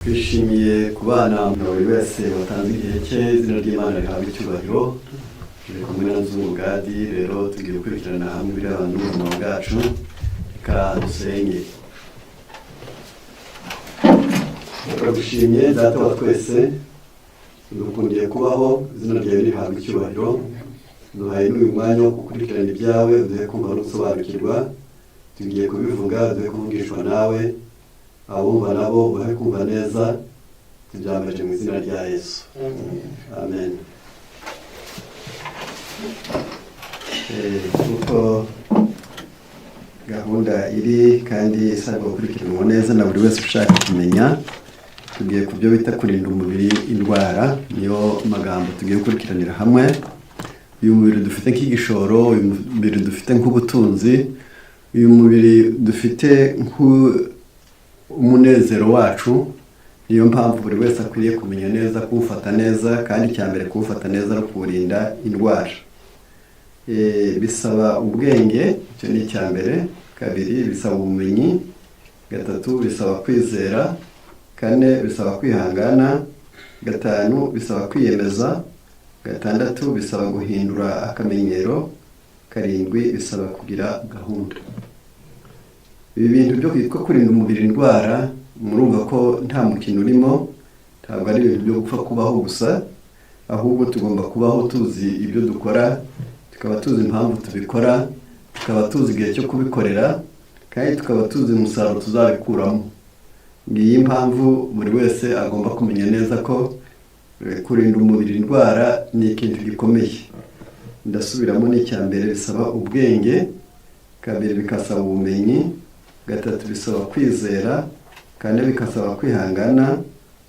Twishimiye kubana na buri wese watanze igihe cye. Izina ry'Imana rihabwa icyubahiro. Turi kumwe na Nzungu Gadi. Rero tugiye gukurikirana hamwe ibirebana n'ubuzima bwacu. Reka dusenge. Turagushimye, Data wa twese, dukundiye kubaho. Izina ryawe rihabwa icyubahiro. Duhaye n'uyu mwanya wo gukurikirana ibyawe, uduhe kumva no gusobanukirwa. Tugiye kubivuga, duhe kuvugishwa nawe, abumva nabo ubahe kumva neza. Tubyambaje mu izina rya Yesu, amen. Kuko gahunda iri kandi isabwa gukurikiranwa neza na buri wese ushaka kumenya, tugiye ku byo bita kurinda umubiri indwara. Niyo magambo tugiye gukurikiranira hamwe. Uyu mubiri dufite nk'igishoro, uyu mubiri dufite nk'ubutunzi, uyu mubiri dufite nk'umunezero wacu. Niyo mpamvu buri wese akwiriye kumenya neza kuwufata neza, kandi icya mbere kuwufata neza no kuwurinda indwara. Bisaba ubwenge, icyo ni icya mbere. Kabiri, bisaba ubumenyi. Gatatu, bisaba kwizera. Kane, bisaba kwihangana. Gatanu, bisaba kwiyemeza. Gatandatu, bisaba guhindura akamenyero. Karindwi, bisaba kugira gahunda. Ibi bintu byo kwitwa kurinda umubiri indwara, murumva ko nta mukino urimo. Ntabwo ari ibintu byo gupfa kubaho gusa, ahubwo tugomba kubaho tuzi ibyo dukora, tukaba tuzi impamvu tubikora, tukaba tuzi igihe cyo kubikorera, kandi tukaba tuzi umusaruro tuzabikuramo. Ngiyi impamvu buri wese agomba kumenya neza ko kurinda umubiri indwara ni ikintu gikomeye. Ndasubiramo: n'icya mbere bisaba ubwenge, kabiri bikasaba ubumenyi, gatatu bisaba kwizera, kane bigasaba kwihangana,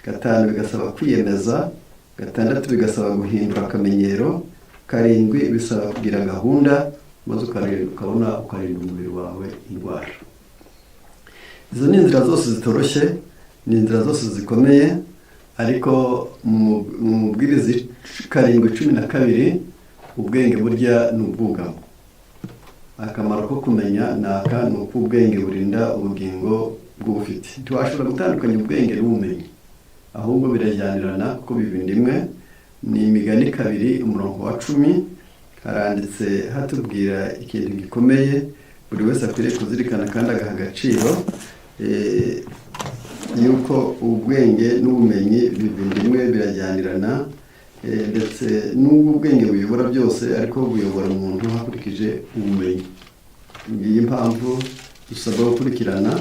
gatanu bigasaba kwiyemeza, gatandatu bigasaba guhindura akamenyero, karindwi bisaba kugira gahunda, maze ukabona ukarinda umubiri wawe indwara. Izo ni inzira zose zitoroshye, ni inzira zose zikomeye, ariko mu Mubwiriza 7:12, ubwenge burya ni ubwugamo. Akamaro ko kumenya ni aka: ni uko ubwenge burinda ubugingo bw'ubufite. Ntiwashobora gutandukanya ubwenge n'ubumenyi, ahubwo birajyanirana kuko biba imwe. Ni Imigani 2 umurongo wa 10, haranditse hatubwira ikintu gikomeye buri wese akwiriye kuzirikana kandi agaha agaciro, yuko ubwenge n'ubumenyi biba imwe, birajyanirana. Ndetse n'ubwo ubwenge buyobora byose, ariko buyobora umuntu hakurikije ubumenyi. Ngiyi impamvu dusabwa gukurikirana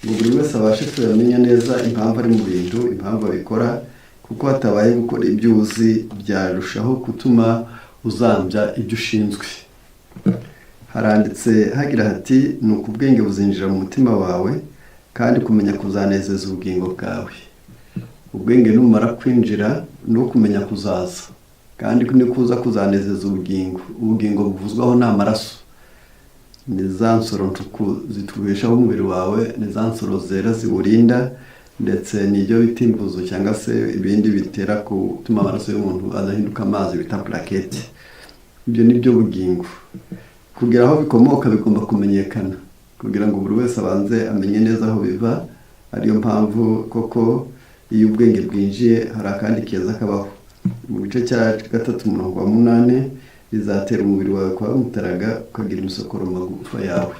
ngo buri wese abashe kumenya neza impamvu ari mu bintu, impamvu abikora, kuko hatabaye gukora ibyo uzi byarushaho gutuma uzambya ibyo ushinzwe. Haranditse hagira hati: "Ni uku ubwenge buzinjira mu mutima wawe, kandi kumenya kuzanezeza ubugingo bwawe." Ubwenge numara kwinjira no kumenya kuzaza, kandi nikuza kuzanezeza ubugingo. Ubugingo buvuzwaho ni amaraso, ni za nsoro ntuku zitubeshaho umubiri wawe, ni za nsoro zera ziwurinda, ndetse n'ibyo bita imbuzo cyangwa se ibindi bitera gutuma amaraso y'umuntu adahinduka amazi bita plaquettes. Ibyo ni byo bugingo. Kugira aho bikomoka bigomba kumenyekana, kugira ngo buri wese abanze amenye neza aho biva. Ariyo mpamvu koko iyo ubwenge bwinjiye hari akandi keza kabaho. Mu gice cya 3 umurongo wa 8, bizatera umubiri wawe kuba mutaraga, ukagira imisokoro mu magufa yawe.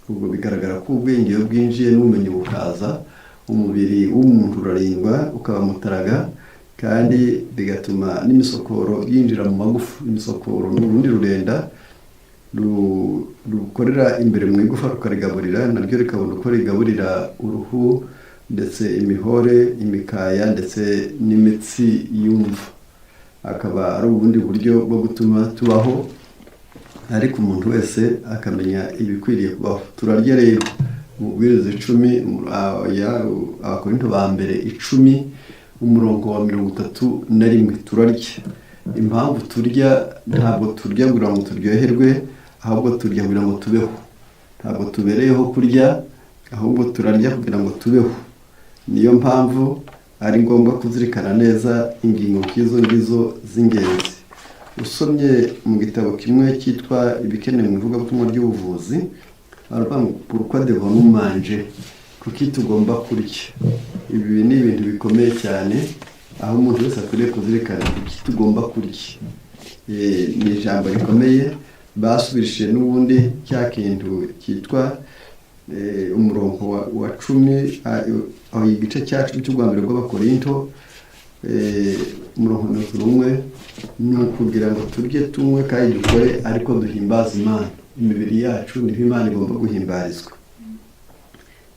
Ubwo bigaragara ko ubwenge iyo bwinjiye n'ubumenyi bukaza, umubiri w'umuntu urarindwa ukaba mutaraga, kandi bigatuma n'imisokoro yinjira mu magufa. Imisokoro ni urundi rurenda rukorera imbere mu igufa, rukarigaburira, naryo rikabona uko rigaburira uruhu, ndetse imihore, imikaya, ndetse n'imitsi yumva. Akaba ari ubundi buryo bwo gutuma tubaho, ariko umuntu wese akamenya ibikwiriye kubaho. Turarya rero. Mubwiriza 10, Abakorinto ba mbere 10 umurongo wa 31, turarya. Impamvu turya, ntabwo turya kugira ngo turyoherwe, ahubwo turya kugira ngo tubeho. Ntabwo tubereyeho kurya, ahubwo turarya kugira ngo tubeho. Niyo mpamvu ari ngombwa kuzirikana neza ingingo nk'izo ngizo z'ingenzi. Usomye mu gitabo kimwe cyitwa Ibikenewe mu Ivugabutumwa ry'Ubuvuzi, baravuga ngo: "Pourquoi devons-nous manger?" Kuki tugomba kurya? Ibi ni ibintu bikomeye cyane, aho umuntu wese akwiriye kuzirikana kuki tugomba kurya. Ni ijambo rikomeye basubirishije n'ubundi cya kintu cyitwa umurongo wa 10, aho igice cya 10 cy'urwa mbere rw'Abakorinto, umurongo 31, ni ukugira ngo turye, tunywe kandi dukore, ariko duhimbaze Imana. Imibiri yacu niho Imana igomba guhimbarizwa.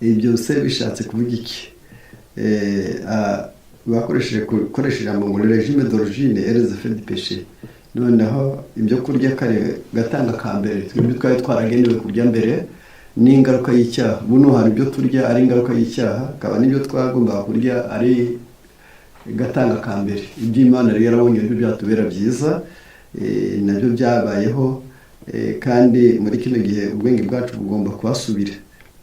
Ibyo se bishatse kuvuga iki? Bakoresheje gukoresha ijambo ngo régime d'origine et les effets du péché. Noneho ibyo kurya kare gatanga ka mbere, twebwe twari twaragenewe kurya mbere, n'ingaruka y'icyaha. Buno hari ibyo turya ari ingaruka y'icyaha, hakaba n'ibyo twagombaga kurya ari gatanga ka mbere. Iby'Imana rero yarabonye ibyo byatubera byiza, nabyo byabayeho, kandi muri kino gihe ubwenge bwacu bugomba kuhasubira.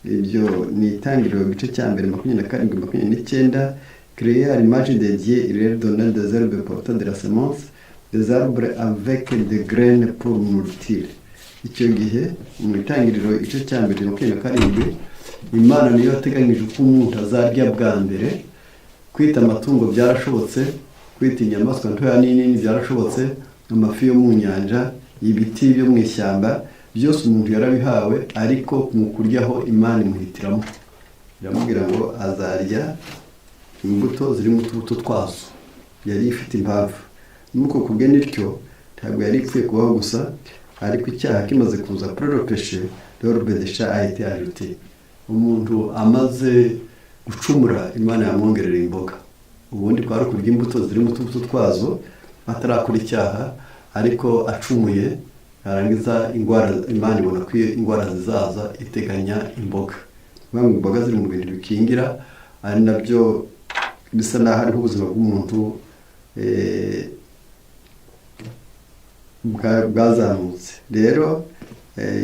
Ibyo ni Itangiriro igice cya mbere, 27, 29: "Créé à l'image de Dieu, il leur donna des herbes portant de la semence, des arbres avec des graines pour nourriture." Icyo gihe mu Itangiriro igice cya mbere, 27, Imana niyo yateganyije uko umuntu azarya bwa mbere. Kwita amatungo byarashobotse, kwita inyamaswa ntoya n'inini byarashobotse, amafi yo mu nyanja, ibiti byo mu ishyamba, byose umuntu yarabihawe. Ariko mu kuryaho Imana imuhitiramo, iramubwira ngo azarya imbuto ziri mu tubuto twazo. Yari ifite impamvu nuko kubwe nityo, ntabwo yari ipfuye kubaho gusa. Ariko icyaha kimaze kuza, après le péché, l'herbe des champs a été ajoutée. Umuntu amaze gucumura, Imana yamwongerera imboga. Ubundi kwari kurya imbuto ziri mu tubuto twazo atarakora icyaha, ariko acumuye, yarangiza indwara, Imana ibona ko indwara zizaza, iteganya imboga. Ngo imboga ziri mu bintu bikingira, ari nabyo bisa n'aho hariho ubuzima bw'umuntu bwazamutse. Rero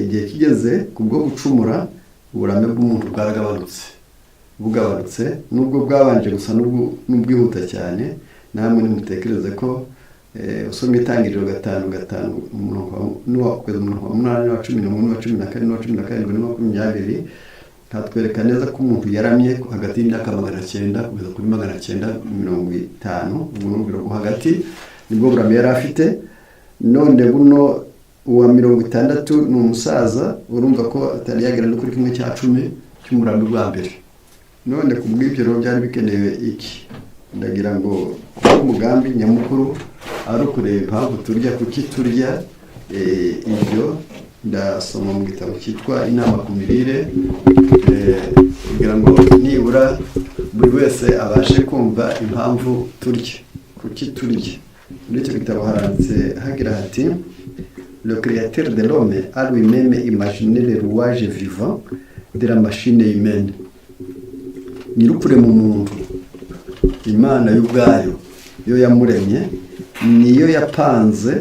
igihe kigeze, kubwo gucumura, uburame bw'umuntu bwaragabanutse. Bugabanutse, nubwo bwabanje gusa n'ubwihuta cyane. Namwe nimutekereze ko usomye Itangiriro 5 5, umurongo kugeza umurongo wa 8 n'uwa 11 n'uwa 14 n'uwa 17 n'uwa 20, hatwereka neza ko umuntu yaramye hagati y'imyaka 900 kugeza kuri 950. Ubwo ni urugero rwo hagati, nibwo burame yari afite. None buno uwa 60 ni umusaza. Urumva ko atari yagera no kuri 1/10 cy'umurambi bwa mbere. None ku bw'ibyo rero byari bikenewe iki? Ndagira ngo kuko umugambi nyamukuru ari ukureba impamvu turya, kuki turya, ibyo ndasoma mu gitabo cyitwa Inama ku mirire, kugira ngo nibura buri wese abashe kumva impamvu turya, kuki turya. Muri icyo gitabo haranditse hagira hati: "Le créateur de l'homme a lui-même imaginé les rouages vivants de la machine humaine." Nyir'ukurema umuntu, Imana y'ubwayo, yo yamuremye, niyo yapanze,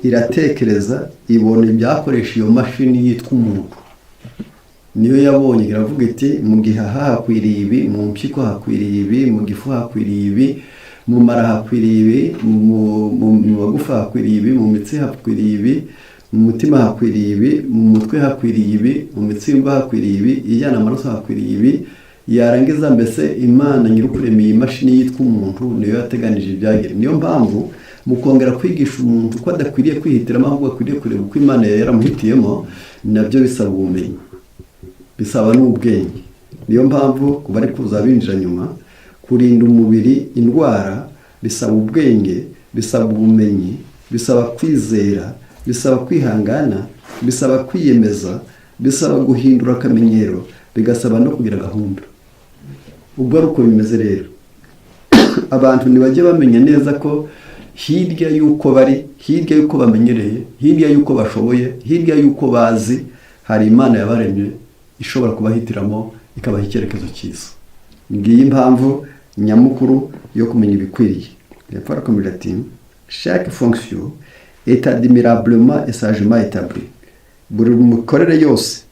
iratekereza, ibona ibyakoresha iyo mashini yitwa umuntu. Niyo yabonye, iravuga iti: mu gihaha hakwiriye ibi, mu mpyiko hakwiriye ibi, mu gifu hakwiriye ibi, mu mara hakwiriye ibi, mu magufa hakwiriye ibi, mu mitsi hakwiriye ibi, mu mutima hakwiriye ibi, mu mutwe hakwiriye ibi, mu mitsi yumva hakwiriye ibi, ijyana amaraso hakwiriye ibi. Yarangiza, mbese Imana nyir'ukurema iyi mashini yitwa umuntu niyo yateganije ibyagira. Niyo mpamvu mu kongera kwigisha umuntu ko adakwiriye kwihitiramo, ahubwo akwiriye kureba uko Imana yari yaramuhitiyemo, nabyo bisaba ubumenyi, bisaba n'ubwenge. Niyo mpamvu ku bari kuza binjira nyuma, kurinda umubiri indwara bisaba ubwenge, bisaba ubumenyi, bisaba kwizera, bisaba kwihangana, bisaba kwiyemeza, bisaba guhindura akamenyero, bigasaba no kugira gahunda. Ubwo ari uko bimeze rero, abantu ntibajye bamenya neza ko hirya y'uko bari, hirya y'uko bamenyereye, hirya y'uko bashoboye, hirya y'uko bazi, hari Imana yabaremye ishobora kubahitiramo, ikabaha icyerekezo cyiza. Ngiyi impamvu nyamukuru yo kumenya ibikwiriye. Hepfo arakomeje ati: "Chaque fonction est admirablement et sagement établie." Buri mikorere yose,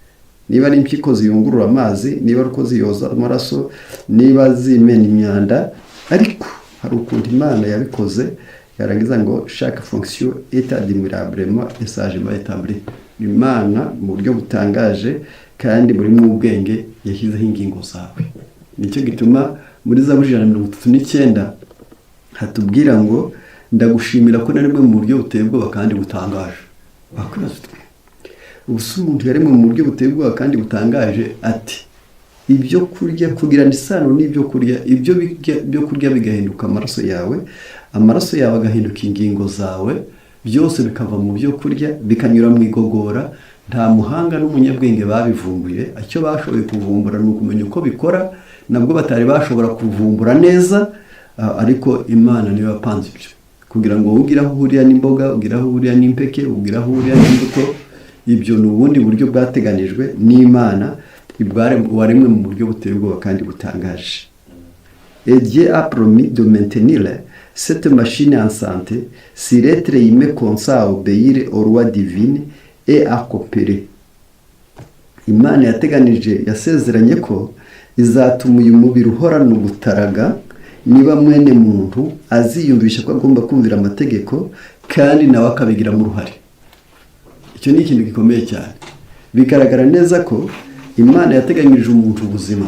niba ari impyiko ziyungurura amazi, niba ari uko ziyoza amaraso, niba zimena imyanda, ariko hari ukuntu Imana yabikoze. Yarangiza ngo: "Chaque fonction est admirablement et sagement établie." Imana mu buryo butangaje kandi Kandi burimo ubwenge yashyizeho ingingo zawe. Nicyo gituma muri Zaburi 139 hatubwira ngo: "Ndagushimira ko naremwe mu buryo buteye ubwoba kandi butangaje." Wakwibaza uti: "Ubu se umuntu yaremwe mu buryo buteye ubwoba kandi butangaje?" Ati: "Ibyo kurya, kugirana isano n'ibyo kurya, ibyo byo kurya bigahinduka amaraso yawe, amaraso yawe agahinduka ingingo zawe, byose bikava mu byo kurya, bikanyura mu igogora. Nta muhanga n'umunyabwenge babivumbuye. Icyo bashoboye kuvumbura ni ukumenya uko bikora, nabwo batari bashobora kuvumbura neza. Ariko Imana niyo yapanze ibyo kugira ngo ugire aho uhurira n'imboga, ugire aho uhurira n'impeke, ugire aho uhurira n'imbuto. Ibyo ni ubundi buryo bwateganijwe n'Imana. Waremwe mu buryo buteye ubwoba kandi butangaje. Et Dieu a promis de maintenir cette machine en santé si l'être humain consent à obéir aux lois divines et à coopérer. Imana yateganije, yasezeranye ko izatuma uyu mubiri uhorana ubutaraga niba mwene muntu aziyumvisha ko agomba kumvira amategeko kandi nawe akabigiramo uruhare. Icyo ni ikintu gikomeye cyane. Bigaragara neza ko Imana yateganyirije umuntu ubuzima.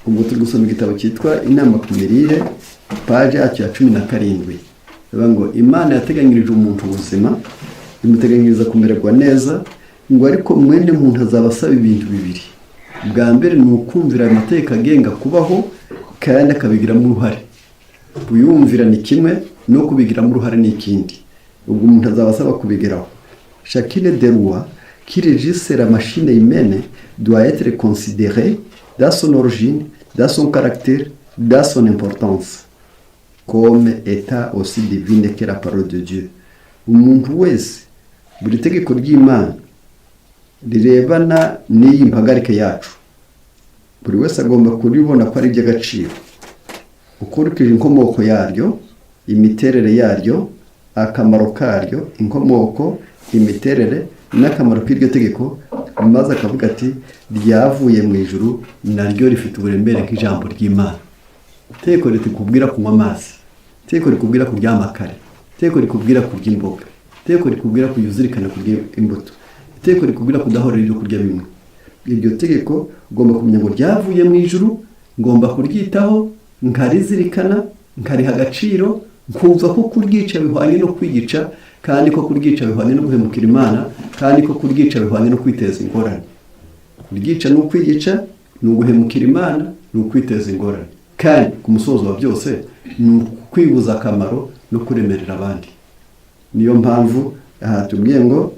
Ubwo turi gusoma igitabo cyitwa Inama ku mirire, paje yacyo ya 17. Bivuga ngo Imana yateganyirije umuntu ubuzima, imuteganyiriza kumererwa neza, ngo ariko mwene muntu azaba asaba ibintu bibiri. Bwa mbere ni ukumvira ayo mategeko agenga kubaho kandi akabigiramo uruhare. Kuyumvira ni kimwe, no kubigiramo uruhare ni ikindi. Ubwo umuntu azaba asaba kubigeraho. Chacune des lois qui régissent la machine humaine doit être considérée dans son origine, dans son caractère, dans son importance, comme étant aussi divine que la parole de Dieu. Umuntu wese, buri tegeko ry'Imana rirebana n'iyi mpagarike yacu, buri wese agomba kuribona ko ari iby'agaciro ukurikije inkomoko yaryo, imiterere yaryo, akamaro karyo. Inkomoko, imiterere n'akamaro k'iryo tegeko, maze akavuga ati: "Ryavuye mu ijuru, naryo rifite uburemere nk'ijambo ry'Imana." Itegeko rikubwira kunywa amazi, itegeko rikubwira kuryama kare, itegeko rikubwira kurya imboga, itegeko rikubwira kujya uzirikana kurya imbuto, itegeko rikubwira kudahorera ibyo kurya bimwe, iryo tegeko ugomba kumenya ngo ryavuye mu ijuru, ngomba kuryitaho, nkarizirikana, nkariha agaciro, nkumva ko kuryica bihwanye no kwiyica, kandi ko kuryica bihwanye no guhemukira Imana, kandi ko kuryica bihwanye no kwiteza ingorane. Kuryica ni ukwiyica, ni uguhemukira Imana, ni ukwiteza ingorane, kandi ku musozo wa byose ni ukwibuza akamaro no kuremerera abandi. Niyo mpamvu aha tubwiye ngo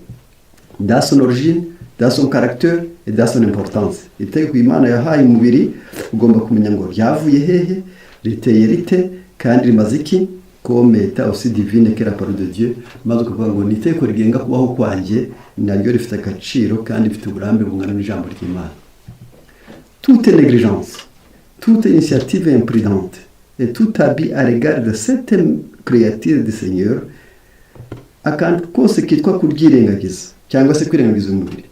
dans son origine, dans son caractère et dans son importance. Itegeko Imana yahaye umubiri, ugomba kumenya ngo ryavuye hehe, riteye rite, kandi rimaze iki, comme étant aussi divine que la parole de Dieu. Maze ukavuga ngo ni itegeko rigenga kubaho kwanjye, naryo rifite agaciro kandi rifite uburambe bungana n'ijambo ry'Imana. Toute négligence, toute initiative imprudente et tout abus à l'égard de cette créature du Seigneur, akantu kose kitwa kuryirengagiza cyangwa se kwirengagiza umubiri,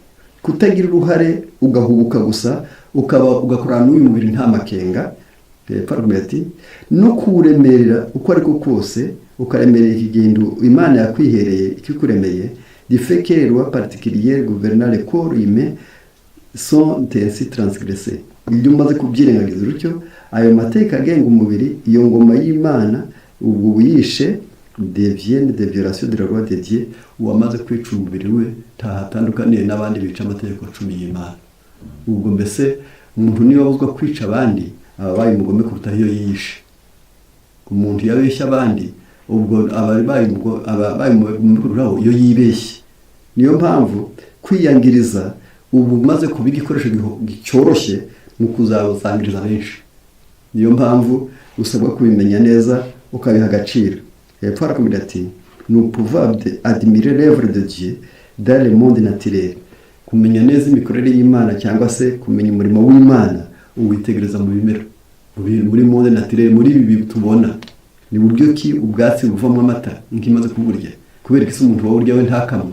kutagira uruhare, ugahubuka gusa, ukaba ugakorana n'uyu mubiri nta makenga, hepfo aravuga ati no kuwuremerera uko ariko kose, ukaremerera ikigendo Imana yakwihereye, ikikuremeye, du fait que les lois particulières gouvernant le corps humain sont ainsi transgressées. Iyo umaze kubyirengagiza utyo, ayo mateka agenga umubiri, iyo ngoma y'Imana, ubwo buyishe, deviennent des violations de la loi de Dieu. Uwamaze kwica umubiri we ntahatandukaniye n'abandi bica amategeko 10 y'Imana. Ubwo mbese umuntu niba abuzwa kwica abandi, aba abaye umugome kuruta iyo yiyishe. Umuntu iyo abeshya abandi, ubwo aba abaye umugome kurutaho iyo yibeshye. Niyo mpamvu kwiyangiriza ubu umaze kuba igikoresho cyoroshye mu kuzazangiriza benshi. Niyo mpamvu usabwa kubimenya neza, ukabiha agaciro. Hepfo harakomeza ati: "Nous pouvons admirer l'œuvre de Dieu dans le monde naturel." Kumenya neza imikorere y'Imana cyangwa se kumenya umurimo w'Imana, uwitegereza mu bimera, muri monde naturel, muri ibi tubona. Ni buryo ki ubwatsi buvamo amata, inka imaze kuburya? Kubera iki se umuntu wawurya we ntakamwe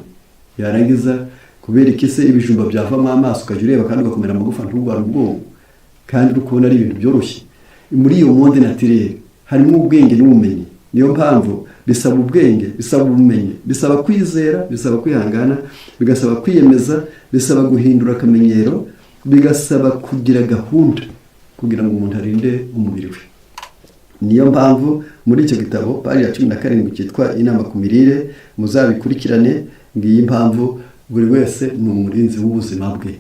yarangiza? Kubera iki se ibijumba byavamo amaso, ukajya ureba kandi ugakomera amagufa, nturware ubwonko, kandi uri kubona ari ibintu byoroshye? Muri iyo monde naturel harimo ubwenge n'ubumenyi. Niyo mpamvu bisaba ubwenge, bisaba ubumenyi, bisaba kwizera, bisaba kwihangana, bigasaba kwiyemeza, bisaba guhindura akamenyero, bigasaba kugira gahunda kugira ngo umuntu arinde umubiri we. Niyo mpamvu muri icyo gitabo, paji ya 17, cyitwa "Inama ku mirire", muzabikurikirane. Ngiyi impamvu buri wese ni umurinzi w'ubuzima bwe.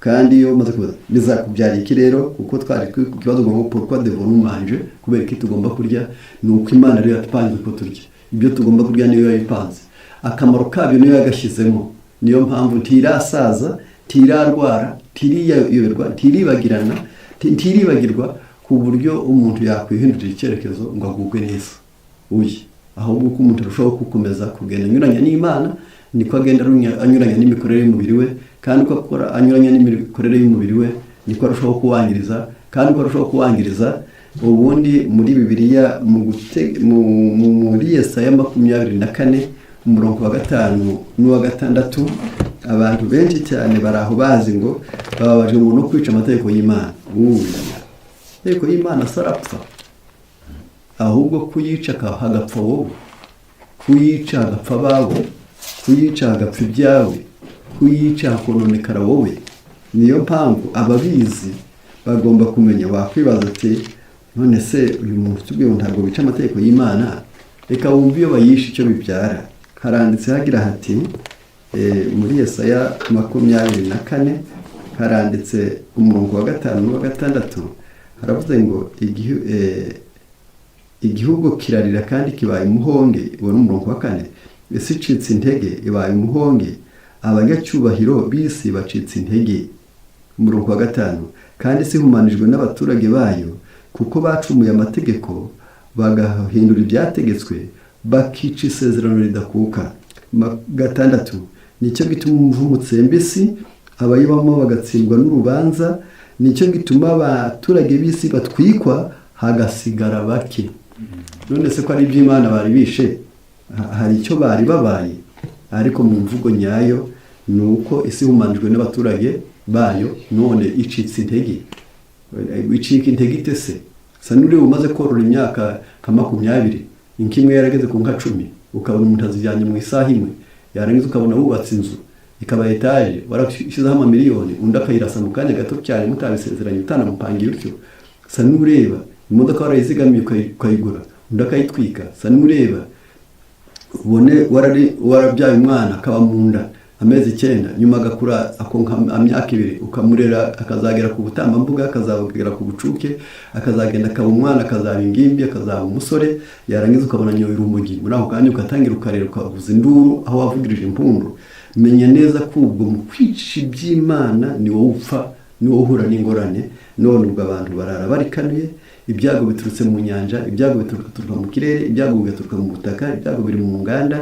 Kandi iyo umaze kubaza bizakubyara iki rero, kuko twari ku kibazo ngo "Pourquoi devons-nous manger?", kubera iki tugomba kurya? Ni uko Imana rero yatupanze ko turya. Ibyo tugomba kurya niyo yabipanze, akamaro kabyo niyo yagashyizemo. Niyo mpamvu ntirasaza, ntirarwara, ntiriyoberwa, ntiribagirana, ntiribagirwa ku buryo umuntu yakwihindurira icyerekezo ngo agubwe neza uye. Ahubwo uko umuntu arushaho gukomeza kugenda anyuranya n'Imana, niko agenda anyuranya n'imikorere y'umubiri we. Kandi uko akora anyuranya n'imikorere y'umubiri we, niko arushaho kuwangiriza. Kandi uko arushaho kuwangiriza, ubundi muri Bibiliya, muri Yesaya 24, umurongo wa 5 n'uwa 6, abantu benshi cyane bari aho bazi ngo bababajwe ngo no kwica amategeko y'Imana. Amategeko y'Imana se arapfa? Ahubwo kuyica hagapfa wowe, kuyica hagapfa abawe, kuyica hagapfa ibyawe, kuyica hakononekara wowe. Niyo mpamvu ababizi bagomba kumenya. Wakwibaza ati: "None se uyu muntu tubwiye ngo ntabwo bica amategeko y'Imana?" Reka wumve iyo bayishe icyo bibyara. Haranditse hagira hati, muri Yesaya 24, haranditse umurongo wa 5 n'uwa 6, haravuze ngo "Igihugu kirarira kandi kibaye umuhonge." Uwo ni umurongo wa 4. "Isi icitse intege, ibaye umuhonge, abanyacyubahiro b'isi bacitse intege." Umurongo wa 5: "Kandi isi ihumanijwe n'abaturage bayo, kuko bacumuye amategeko, bagahindura ibyategetswe, bakica isezerano ridakuka." 6: "Nicyo gituma umuvumo utsemba isi, abayibamo bagatsindwa n'urubanza. Nicyo gituma abaturage b'isi batwikwa, hagasigara bake." None se ko ari iby'Imana bari bishe, hari icyo bari babaye? Ariko mu mvugo nyayo ni uko isi ihumanijwe n'abaturage bayo, none icitse intege. Icika intege ite se? Sa n'uriya umaze korora imyaka nka 20, inka imwe yarageze ku nka 10, ukabona umuntu azijyanye mu isaha imwe. Yarangiza ukabona wubatse inzu ikaba etaje, warashyizeho amamiliyoni, undi akayirasa mu kanya gato cyane, mutabisezeranye, utanamupangiye utyo. Sa n'ureba imodoka warayizigamiye ukayigura, undi akayitwika. Sa n'ureba ubone warabyaye umwana, akaba mu nda amezi 9, nyuma agakura akonka imyaka 2, ukamurera akazagera ku butambambuga, akazagera ku bucuke, akazagenda akaba umwana, akazaba ingimbi, akazaba umusore. Yarangiza ukabona anyoye urumogi muri ako kanya, ugatangira ukarera, ukavuza induru aho wavugirije impundu. Menya neza ko ubwo mu kwica iby'Imana ni wowe upfa, ni wowe uhura n'ingorane. None ubwo abantu barara barikanuye. Ibyago biturutse mu nyanja, ibyago bituruka mu kirere, ibyago bigaturuka mu butaka, ibyago biri mu nganda.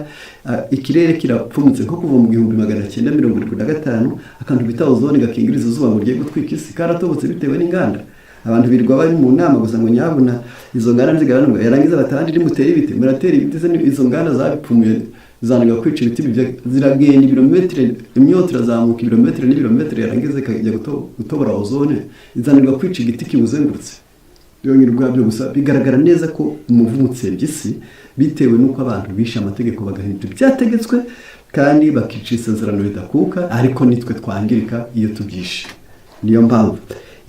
Ikirere kirapfumutse nko kuva mu 1975, akantu bita ozone gakingiriza izuba ngo rigiye gutwika isi karatobotse bitewe n'inganda. Abantu birirwa bari mu nama gusa ngo nyabuna izo nganda nzigabanuka. Yarangiza batandi nimutera ibiti, muratera ibiti se izo nganda zabipfumuye zananirwa kwica ibiti, ziragenda ibirometero, imyotsi irazamuka ibirometero n'ibirometero, yarangiza ikajya gutobora ozone, izananirwa kwica igiti kiwuzengurutse byonyine ubwabyo gusa. Bigaragara neza ko umuvumo utsembye isi bitewe n'uko abantu bishe amategeko, bagahindura ibyategetswe, kandi bakica isezerano ridakuka. Ariko nitwe twangirika iyo tubyishe. Niyo mpamvu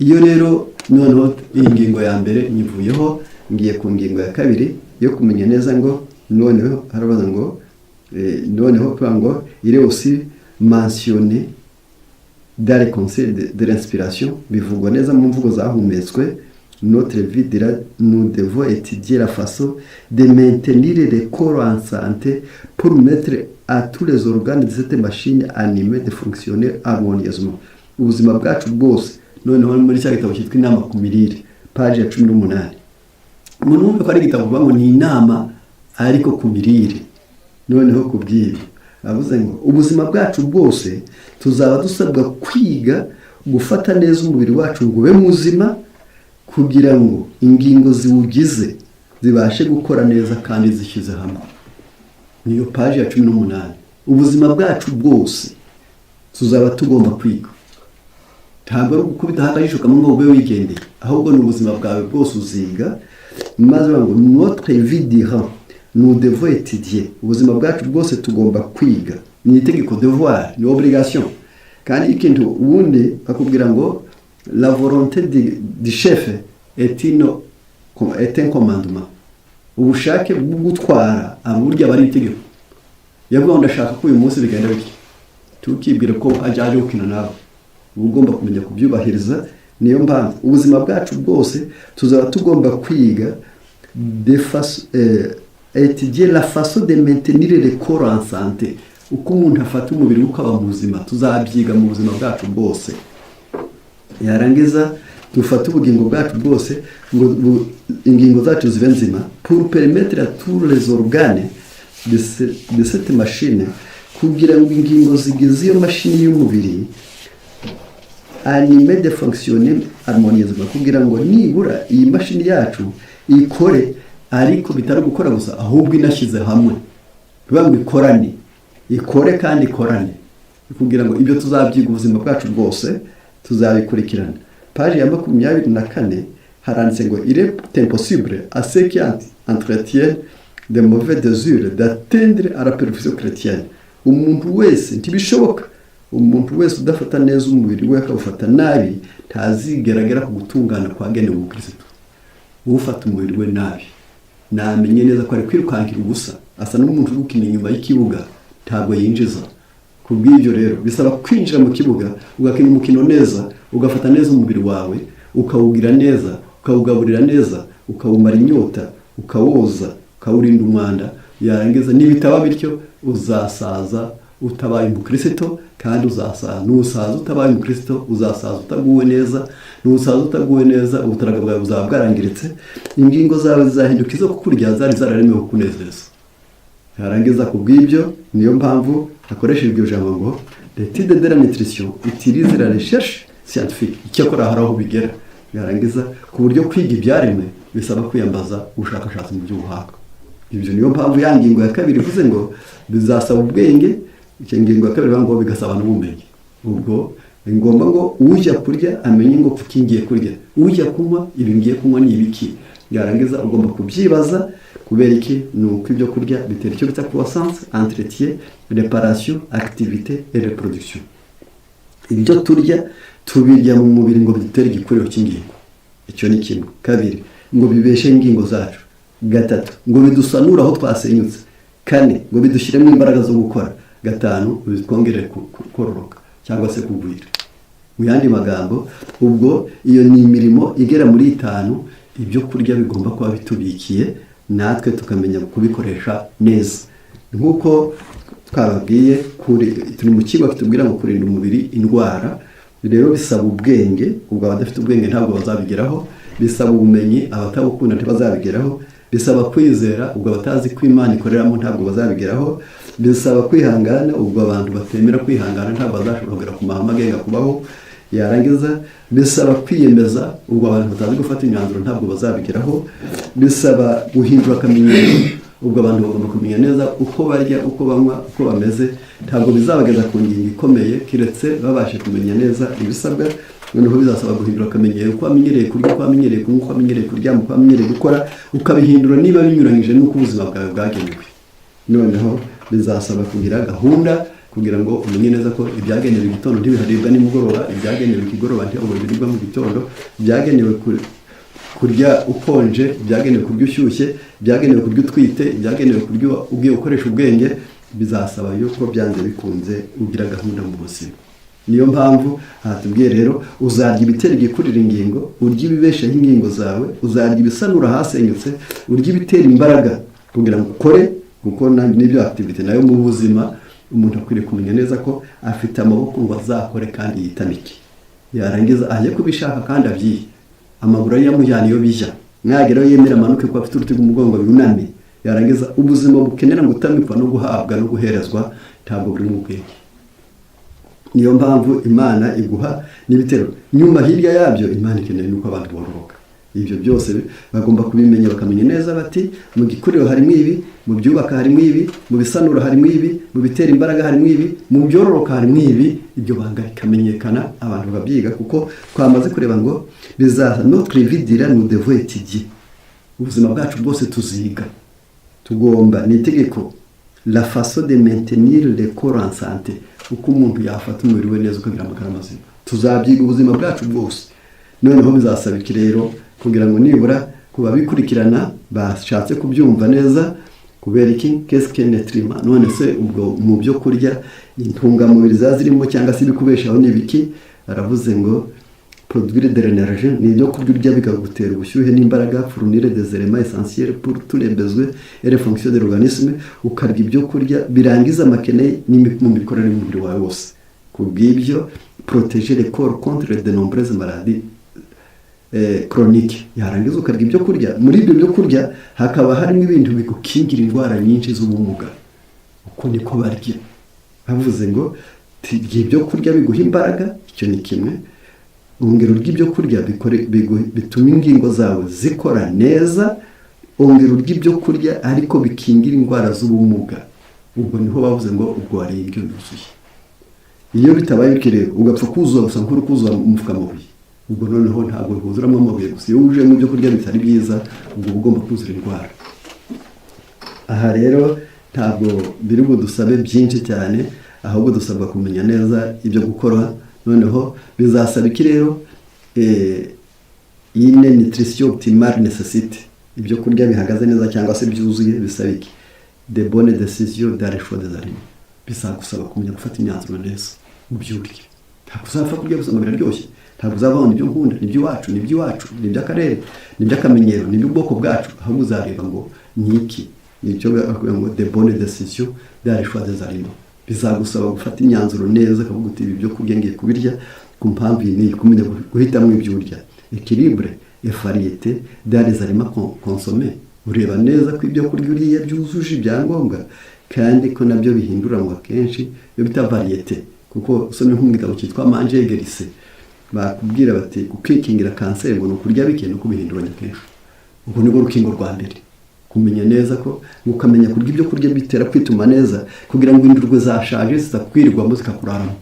iyo rero noneho iyi ngingo ya mbere nyivuyeho, ngiye ku ngingo ya kabiri yo kumenya neza ngo noneho harabaza ngo noneho kuvuga ngo "Il est aussi mentionné dans les conseils de l'inspiration", bivugwa neza mu mvugo zahumetswe. "Notre vie durant, nous devons étudier la façon de maintenir le corps en santé pour permettre à tous les organes de cette machine animée de fonctionner harmonieusement." Ubuzima bwacu bwose. Noneho muri cya gitabo cyitwa "Inama ku mirire", paji ya 18, umuntu wumva ko ari igitabo kuvuga ngo ni inama ariko ku mirire. Noneho ku bw'ibi avuze ngo ubuzima bwacu bwose tuzaba dusabwa kwiga gufata neza umubiri wacu ngo ube muzima, kugira ngo ingingo ziwugize zibashe gukora neza kandi zishyize hamwe. Niyo paji ya 18. Ubuzima bwacu bwose tuzaba tugomba kwiga. Ntabwo ari ugukubita akajisho kamwe ngo ube wigendeye, ahubwo ni ubuzima bwawe bwose uziga. Maze bavuga ngo "Notre vie durant" Nous devons étudier, ubuzima bwacu bwose tugomba kwiga. Ni itegeko, devoir, ni obligation. Kandi ikintu ubundi bakubwira ngo la volonté du chef est un commandement. Ubushake bwo gutwara burya aba ari itegeko. Yavuga ngo ndashaka ko uyu munsi bigenda bityo, tukibwira ko ajya aje gukina nawe, uba ugomba kumenya kubyubahiriza. Niyo mpamvu ubuzima bwacu bwose tuzaba tugomba kwiga de façon étudier la façon de maintenir le corps en santé, uko umuntu afata umubiri we ukaba muzima. Tuzabyiga mu buzima bwacu bwose. Yarangiza dufate ubugingo bwacu bwose ngo ingingo zacu zibe nzima, pour permettre à tous les organes de cette machine, kugira ngo ingingo zigize iyo mashini y'umubiri, animée de fonctionner harmonieusement, kugira ngo nibura iyi mashini yacu ikore, ariko bitari gukora gusa, ahubwo inashyize hamwe, bivuga ngo ikorane, ikore kandi ikorane. Kugira ngo ibyo tuzabyiga ubuzima bwacu bwose, tuzabikurikirana. Paji ya 24 haranditse ngo il est impossible à ceux qui entretiennent de mauvais désirs d'atteindre à la perfection chrétienne. Umuntu wese, ntibishoboka, umuntu wese udafata neza umubiri we, akawufata nabi, ntazigera agera ku gutungana kwagenewe umukristo. Ufata umubiri we nabi namenye neza ko ari kwirukankira ubusa, asa n'umuntu uri gukina inyuma y'ikibuga, ntabwo yinjiza. Ku bw'ibyo rero bisaba kwinjira mu kibuga, ugakina umukino neza, ugafata neza umubiri wawe, ukawugira neza, ukawugaburira neza, ukawumara inyota, ukawoza, ukawurinda umwanda. Yarangiza nibitaba bityo uzasaza utabaye umukristo, kandi uzasaza, nusaza utabaye umukristo uzasaza utaguwe neza. Nusaza utaguwe neza, ubutaraga bwawe buzaba bwarangiritse, ingingo zawe zizahinduka izo kukurya zari zararemewe kukunezeza. Yarangiza ku bw'ibyo niyo mpamvu hakoreshejwe iryo jambo ngo l'étude de la nutrition utilise la recherche scientifique. Icyakora hari aho bigera, yarangiza ku buryo kwiga ibyaremwe bisaba kwiyambaza ubushakashatsi mu by'ubuhanga. Ibyo niyo mpamvu ya ngingo ya kabiri ivuze ngo bizasaba ubwenge. Icyo ngingo ya kabiri ivuga ngo bigasaba n'ubumenyi. Ubwo ni ngombwa ngo ujya kurya amenye ngo kuki ngiye kurya, ujya kunywa ibi ngiye kunywa ni ibiki. Yarangiza ugomba kubyibaza. Kubera iki? Ni uko ibyo kurya bitera icyo bita croissance, entretien, réparation, activité et reproduction. Ibyo turya tubirya mu mubiri ngo bidutere igikuriro cy'ingingo, icyo ni kimwe. Kabiri, ngo bibeshe ingingo zacu. Gatatu, ngo bidusanure aho twasenyutse. Kane, ngo bidushyiremo imbaraga zo gukora. Gatanu, ngo bitwongere kororoka cyangwa se kugwira. Mu yandi magambo, ubwo iyo ni imirimo igera muri itanu ibyo kurya bigomba kuba bitubikiye, natwe tukamenya kubikoresha neza. Nk'uko twababwiye, turi mu kigo kitubwira ngo kurinda umubiri indwara rero bisaba ubwenge. Ubwo abadafite ubwenge ntabwo bazabigeraho. Bisaba ubumenyi, abatabukunda ntibazabigeraho. Bisaba kwizera, ubwo abatazi ko Imana ikoreramo ntabwo bazabigeraho. Bisaba kwihangana, ubwo abantu batemera kwihangana ntabwo bazashobora kugera ku mahame agenga kubaho. Yarangiza bisaba kwiyemeza, ubwo abantu batazi gufata imyanzuro ntabwo bazabigeraho. Bisaba guhindura akamenyero, ubwo abantu bagomba kumenya neza uko barya, uko banywa, uko bameze. Ntabwo bizabageza ku ngingo ikomeye keretse babashe kumenya neza ibisabwa. Noneho bizasaba guhindura akamenyero, uko wamenyereye kurya, uko wamenyereye kunywa, uko wamenyereye kuryama, uko wamenyereye gukora, ukabihindura niba binyuranyije n'uko ubuzima bwawe bwagenewe. Noneho bizasaba kugira gahunda kugira ngo umenye neza ko ibyagenewe igitondo ntibiharibwa nimugoroba, ibyagenewe ikigoroba ntabwo biribwa mu gitondo, ibyagenewe kurya ukonje, ibyagenewe kurya ushyushye, ibyagenewe kurya utwite, ibyagenewe kurya ugiye gukoresha ubwenge. Bizasaba yuko byanze bikunze ugira gahunda mu buzima. Niyo mpamvu aha tubwiye rero: uzarya ibitera igikurira ingingo, urya ibibeshaho ingingo zawe, uzarya ibisanura ahasenyutse, urya ibitera imbaraga kugira ngo ukore, kuko n'ibyo activité nayo mu buzima. Umuntu akwiriye kumenya neza ko afite amaboko ngo azakore kandi yitamike, yarangiza ajye kubishaka kandi abyihe, amaguru ariyo amujyana iyo bijya, mwageraho yemera amanuke ko afite uruti rw'umugongo yuname. Yarangiza ubuzima bukenera gutamikwa no guhabwa no guherezwa ntabwo buri mu bwenge. Niyo mpamvu Imana iguha n'ibitero nyuma. Hirya yabyo, Imana ikeneye nuko abantu bororoka. Ibyo byose bagomba kubimenya, bakamenya neza bati mu gikuriro harimo ibi, mu byubaka harimo ibi, mu bisanura harimo ibi, mu bitera imbaraga harimo ibi, mu byororoka harimo ibi. Ibyo banga bikamenyekana, abantu bakabyiga, kuko twamaze kureba ngo bizaza notre vie durant nous devons étudier. Ubuzima bwacu bwose tuziga. Tugomba, ni itegeko, la façon de maintenir le corps en santé, uko umuntu yafata umubiri we neza ukagira amagara mazima. Tuzabyiga ubuzima bwacu bwose. Noneho bizasaba iki rero kugira ngo nibura ku babikurikirana bashatse kubyumva neza? Kubera iki? Qu'est-ce que nutriments? None se ubwo mu byo kurya intungamubiri ziba zirimo cyangwa se ibikubeshaho ni ibiki? Aravuze ngo produire de l'énergie, ni ibyo kurya urya bikagutera ubushyuhe n'imbaraga, fournir des éléments essentiels pour tous les besoins et les fonctions de l'organisme. Ukarya ibyo kurya birangiza amakene mu mikorere y'umubiri wawe wose. Ku bw'ibyo, protéger le corps contre de nombreuses maladies chroniques. Yarangiza ukarya ibyo kurya, muri ibyo byo kurya hakaba harimo ibintu bigukingira indwara nyinshi z'ubumuga. Uko niko barya. Bavuze ngo turya ibyo kurya biguha imbaraga, icyo ni kimwe. Ongera urya ibyo kurya bituma ingingo zawe zikora neza. Ongera urya ibyo kurya ariko bikingira indwara z'ubumuga. Ubwo niho bavuze ngo ubwo wariye indyo yuzuye. Iyo bitabaye bityo rero, ugapfa kuzuza gusa nk'uri kuzuza umufuka amabuye, ubwo noneho ntabwo huzuramo amabuye gusa. Iyo wujuyemo ibyo kurya bitari byiza, ubwo uba ugomba kuzura indwara. Aha rero ntabwo biri budusabe byinshi cyane, ahubwo dusabwa kumenya neza ibyo gukora. Noneho bizasaba iki rero? Une nutrition optimale nécessite, ibyo kurya bihagaze neza cyangwa se byuzuye bisaba iki? De bonnes décisions dans le choix des aliments. Bizagusaba kumenya gufata imyanzuro neza mu byo urya. Ntabwo uzapfa kurya gusa ngo biraryoshye. Ntabwo uzabona ibyo nkunda, ni iby'iwacu, ni iby'iwacu, ni iby'akarere, ni iby'akamenyero, ni iby'ubwoko bwacu. Ahubwo uzareba ngo ni iki? Ni icyo bakubwira ngo de bonnes décisions dans le choix des aliments. Bizagusaba gufata imyanzuro neza, ukavuga uti: "Ibi byo kurya ngiye kubirya ku mpamvu iyi n'iyi." Kumenya guhitamo ibyo urya, équilibre et variété dans les aliments consommés. Ureba neza ko ibyo kurya uriye byujuje ibyangombwa, kandi ko nabyo bihinduranwa kenshi, iyo bita variété. Kuko usomye nko mu gitabo cyitwa Manger Guérissez, bakubwira bati kwikingira kanseri ngo ni ukurya bike no kubihinduranya kenshi. Ubwo nibwo rukingo rwa mbere. Kumenya neza ko ukamenya kurya ibyo kurya bitera kwituma neza, kugira ngo indurwe zashaje zitakwirirwamo zikakuraramo.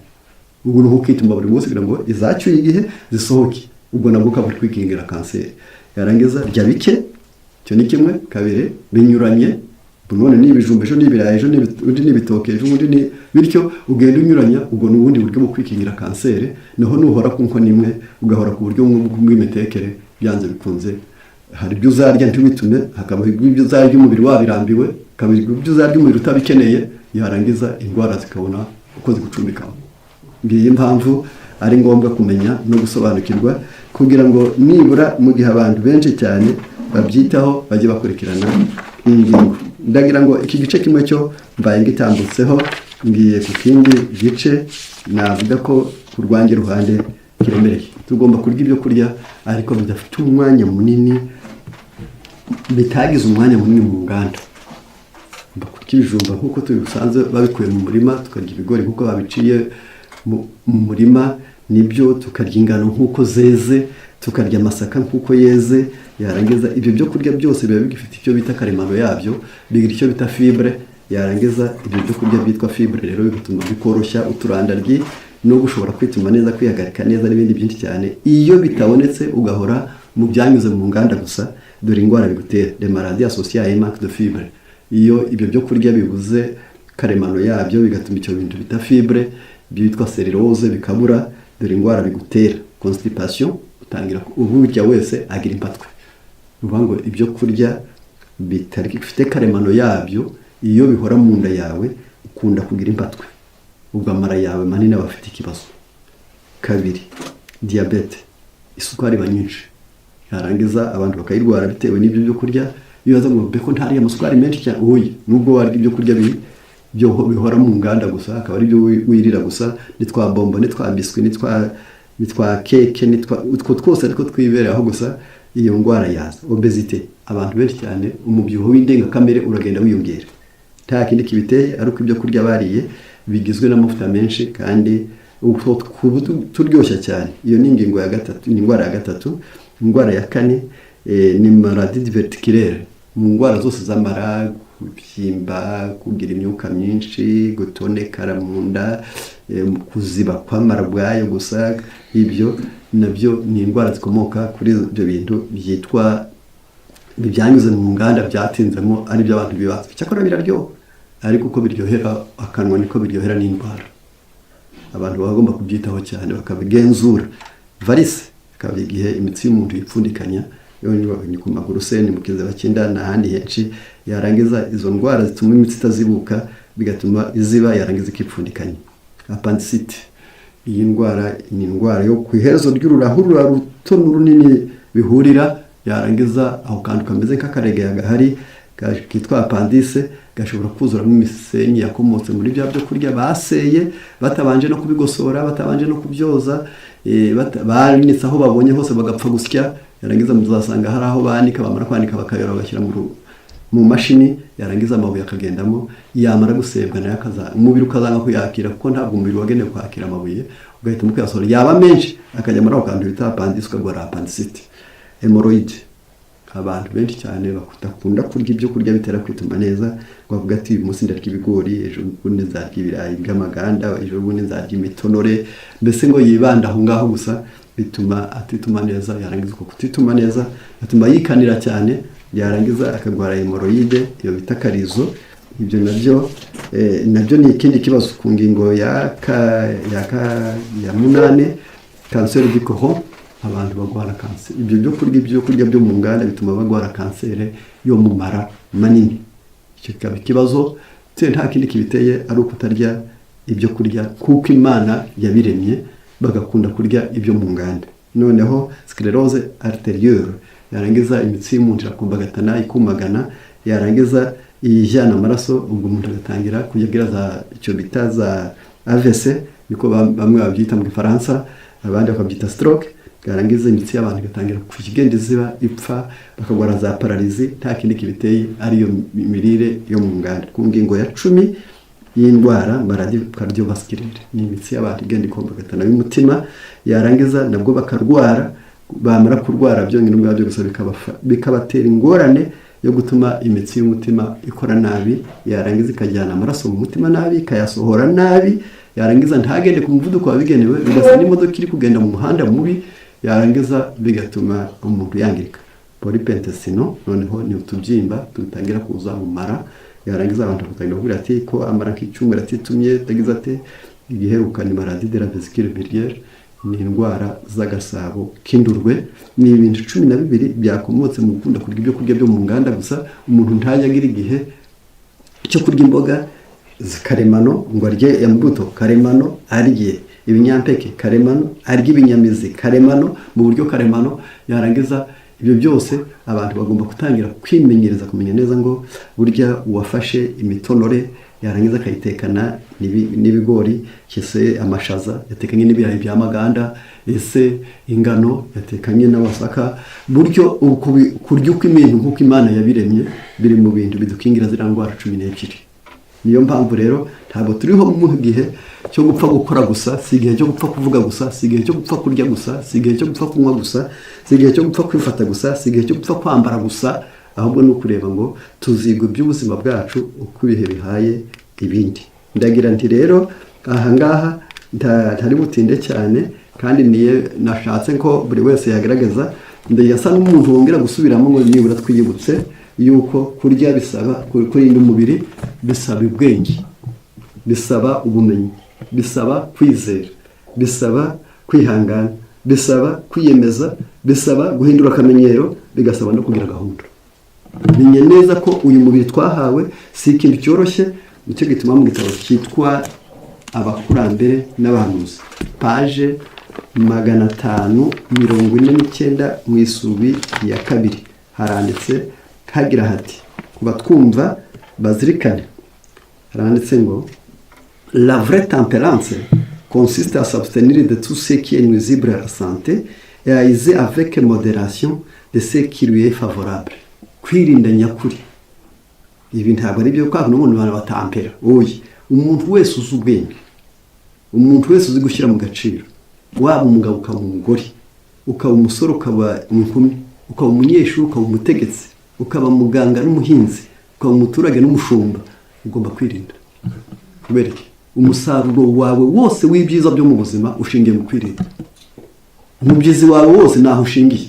Ubwo ni ukituma buri munsi kugira ngo izacyuye igihe zisohoke. Ubwo nabwo ukaba uri kwikingira kanseri. Yarangiza rya bike, icyo ni kimwe. Kabiri, binyuranye. None ni ibijumba, ejo ni ibirayi, ejo undi ni ibitoke, ejo ubundi ni bityo, ugenda unyuranya. Ubwo ni ubundi buryo bwo kwikingira kanseri. Naho nuhora ku nkono imwe, ugahora ku buryo bumwe bw'imitekere, byanze bikunze hari ibyo uzarya ntibitume, hakaba ibyo uzarya umubiri wabirambiwe, hakaba ibyo uzarya umubiri utabikeneye. Yarangiza indwara zikabona uko zigucumbikamo. Ngiyi impamvu ari ngombwa kumenya no gusobanukirwa, kugira ngo nibura mu gihe abantu benshi cyane babyitaho bajye bakurikirana iyi ngingo. Ndagira ngo iki gice kimwe cyo mbaye ngitambutseho, ngiye ku kindi gice navuga ko ku rwanjye ruhande kiremereye. Tugomba kurya ibyo kurya ariko bidafite umwanya munini, bitagize umwanya munini mu nganda. Tugomba kurya ibijumba nk'uko tubisanzwe babikuye mu murima, tukarya ibigori nk'uko babiciye mu murima nibyo, tukarya ingano nk'uko zeze, tukarya amasaka nk'uko yeze. Yarangiza ibyo byo kurya byose biba bigifite icyo bita karemano yabyo, bigira icyo bita fibre. Yarangiza ibyo byo kurya byitwa fibre rero bigatuma bikoroshya uturandaryi no gushobora kwituma neza, kwihagarika neza n'ibindi byinshi cyane. Iyo bitabonetse, ugahora mu byanyuze mu nganda gusa, dore indwara bigutera, les maladies associées à un manque de fibre. Iyo ibyo byo kurya bibuze karemano yabyo, bigatuma icyo bintu bita fibre byitwa cellulose bikabura, dore indwara bigutera: constipation. Utangira uburya wese agira impatwe. Ni ukuvuga ngo ibyo kurya bitari bifite karemano yabyo, iyo bihora mu nda yawe, ukunda kugira impatwe. Ubwo amara yawe manini aba afite ikibazo. Kabiri, diyabete. Isukari iba nyinshi, yarangiza abantu bakayirwara bitewe n'ibyo byo kurya. Iyo baza ngo beko ntariye amasukari menshi cyane, oya. Nubwo warya ibyo kurya byo bihora mu nganda gusa, akaba ari byo wirira gusa, nitwa bombo, nitwa biscuit, nitwa keke, nitwa utwo twose ariko twibereye aho gusa, iyo ndwara yaza. Obésité, abantu benshi cyane umubyibuho w'indengakamere uragenda wiyongera, nta kindi kibiteye ariko ibyo kurya bariye bigizwe n'amavuta menshi kandi utwo turyoshya cyane. Iyo ni ingingo ya gatatu, ni indwara ya gatatu. Indwara ya kane ni maladie diverticulaire. Mu ndwara zose z'amara, kubyimba, kugira imyuka myinshi, gutonekara mu nda, kuziba kw'amara ubwayo gusa, ibyo nabyo ni indwara zikomoka kuri ibyo bintu byitwa Ibi byanyuze mu nganda, byatinzemo, ari byo abantu bibaza. Icyakora biraryoha, ariko uko biryohera akanwa niko biryohera n'indwara. Abantu baba bagomba kubyitaho cyane, bakabigenzura. Varices akaba igihe imitsi y'umuntu yipfundikanya, ni ku maguru se, ni mu kiziba cy'inda n'ahandi henshi. Yarangiza izo ndwara zituma imitsi itazibuka, bigatuma iziba, yarangiza ikipfundikanya. Appendicite, iyi ndwara ni indwara yo ku iherezo ry'ururahurura ruto n'urunini bihurira. Yarangiza aho kantu kameze nk'akaregeya gahari kitwa appendice gashobora kuzuramo imisenyi yakomotse muri bya byo kurya baseye batabanje no kubigosora, batabanje no kubyoza, banitse aho babonye hose, bagapfa gusya. Yarangiza muzasanga hari aho banika, bamara kwanika bakayora, bagashyira mu mashini. Yarangiza amabuye akagendamo, yamara gusebwa nayo akaza, umubiri ukazanga kuyakira, kuko ntabwo umubiri wagenewe kwakira amabuye, ugahitamo kuyasohora. Yaba menshi akajya muri ako kantu bita appendice, ukarwara appendicite. Hémorroïdes, abantu benshi cyane bakunda kurya ibyo kurya bitera kwituma neza, ngo bavuga ati: "Uyu munsi ndarya ibigori, ejo bundi nzarya ibirayi by'amaganda, ejo bundi nzarya imitonore." Mbese ngo yibanda aho ngaho gusa, bituma atituma neza. Yarangiza uko kutituma neza bituma yikanira cyane, yarangiza akarwara hémorroïdes, iyo bita karizo. Ibyo nabyo ni ikindi kibazo. Ku ngingo ya munane, cancer du côlon. Abantu barwara kanseri, ibyo byo kurya, ibyo kurya byo mu nganda bituma barwara kanseri yo mu mara manini. Icyo kikaba ikibazo. Nta kindi kibiteye, ari ukutarya ibyo kurya kuko Imana yabiremye, bagakunda kurya ibyo mu nganda. Noneho sclérose artérielle, yarangiza imitsi y'umuntu irakumbagatana, ikumagana, yarangiza ijyana amaraso, ubwo umuntu agatangira kugira za icyo bita za AVC, niko bamwe babyita mu Gifaransa, abandi bakabyita stroke. Yarangiza imitsi y'abantu igatangira kugenda iziba, ipfa, bakagwara za paralysie. Nta kindi kibiteye, ariyo mirire yo mu nganda. Ku ngingo ya 10 y'indwara, maladie cardiovasculaire, ni imitsi y'abantu igenda ikombagatana y'umutima. Yarangiza nabwo bakarwara, bamara kurwara byonyine ubwabyo gusa bikabatera ingorane yo gutuma imitsi y'umutima ikora nabi, yarangiza ikajyana amaraso mu mutima nabi, ikayasohora nabi, yarangiza ntagende ku muvuduko wabigenewe, bigasa n'imodoka iri kugenda mu muhanda mubi, yarangiza bigatuma umuntu yangirika. Polypes intestinaux noneho ni utubyimba dutangira kuza mu mara. Yarangiza abantu bakatangira kuvuga ati ko amara nk'icyumweru atitumye, atagize ate. Igiheruka ni maladie de la vésicule biliaire, ni indwara z'agasabo k'indurwe. Ni ibintu 12 byakomotse mu gukunda kurya ibyo kurya byo mu nganda gusa, umuntu ntajya agira igihe cyo kurya imboga karemano, ngo arye imbuto karemano, arye ibinyampeke karemano, arye ibinyamizi karemano, mu buryo karemano. Yarangiza ibyo byose abantu bagomba gutangira kwimenyereza kumenya neza ngo burya uwafashe imitonore, yarangiza akayitekana n'ibigori, ese amashaza yatekanye n'ibirayi bya maganda, ese ingano yatekanye n'amasaka, buryo kurya uko ibintu nk'uko Imana yabiremye biri mu bintu bidukingira ziriya ndwara 12. Niyo mpamvu rero ntabwo turiho mu gihe cyo gupfa gukora gusa, si igihe cyo gupfa kuvuga gusa, si igihe cyo gupfa kurya gusa, si igihe cyo gupfa kunywa gusa, si igihe cyo gupfa kwifata gusa, si igihe cyo gupfa kwambara gusa, ahubwo ni ukureba ngo tuzigwa iby'ubuzima bwacu uko ibihe bihaye ibindi. Ndagira nti rero ahangaha ntari butinde cyane, kandi niye nashatse ko buri wese yagaragaza. Ndasa n'umuntu wongera gusubiramo ngo nibura twiyibutse yuko kurya bisaba kurinda umubiri, bisaba ubwenge, bisaba ubumenyi, bisaba kwizera, bisaba kwihangana, bisaba kwiyemeza, bisaba guhindura akamenyero, bigasaba no kugira gahunda. Menya neza ko uyu mubiri twahawe si ikintu cyoroshye. Nicyo gituma mu gitabo cyitwa Abakurambere n'Abahanuzi, page 549, mu isubi ya kabiri, haranditse hagira hati, ku batwumva bazirikane, haranditse ngo: "La vraie tempérance consiste à s'abstenir de tout ce qui est nuisible à la santé et à user avec modération de ce qui lui est favorable." Kwirinda nyakuri, ibi ntabwo ari byo kwa n'umuntu abantu batampera. Oya, umuntu wese uzi ubwenge, umuntu wese uzi gushyira mu gaciro, waba umugabo, ukaba umugore, ukaba umusore, ukaba inkumi, ukaba umunyeshuri, ukaba umutegetsi, ukaba muganga n'umuhinzi, ukaba umuturage n'umushumba, ugomba kwirinda. Kubera iki? Umusaruro wawe wose w'ibyiza byo mu buzima ushingiye mu kwirinda. Umubyizi wawe wose ntaho ushingiye,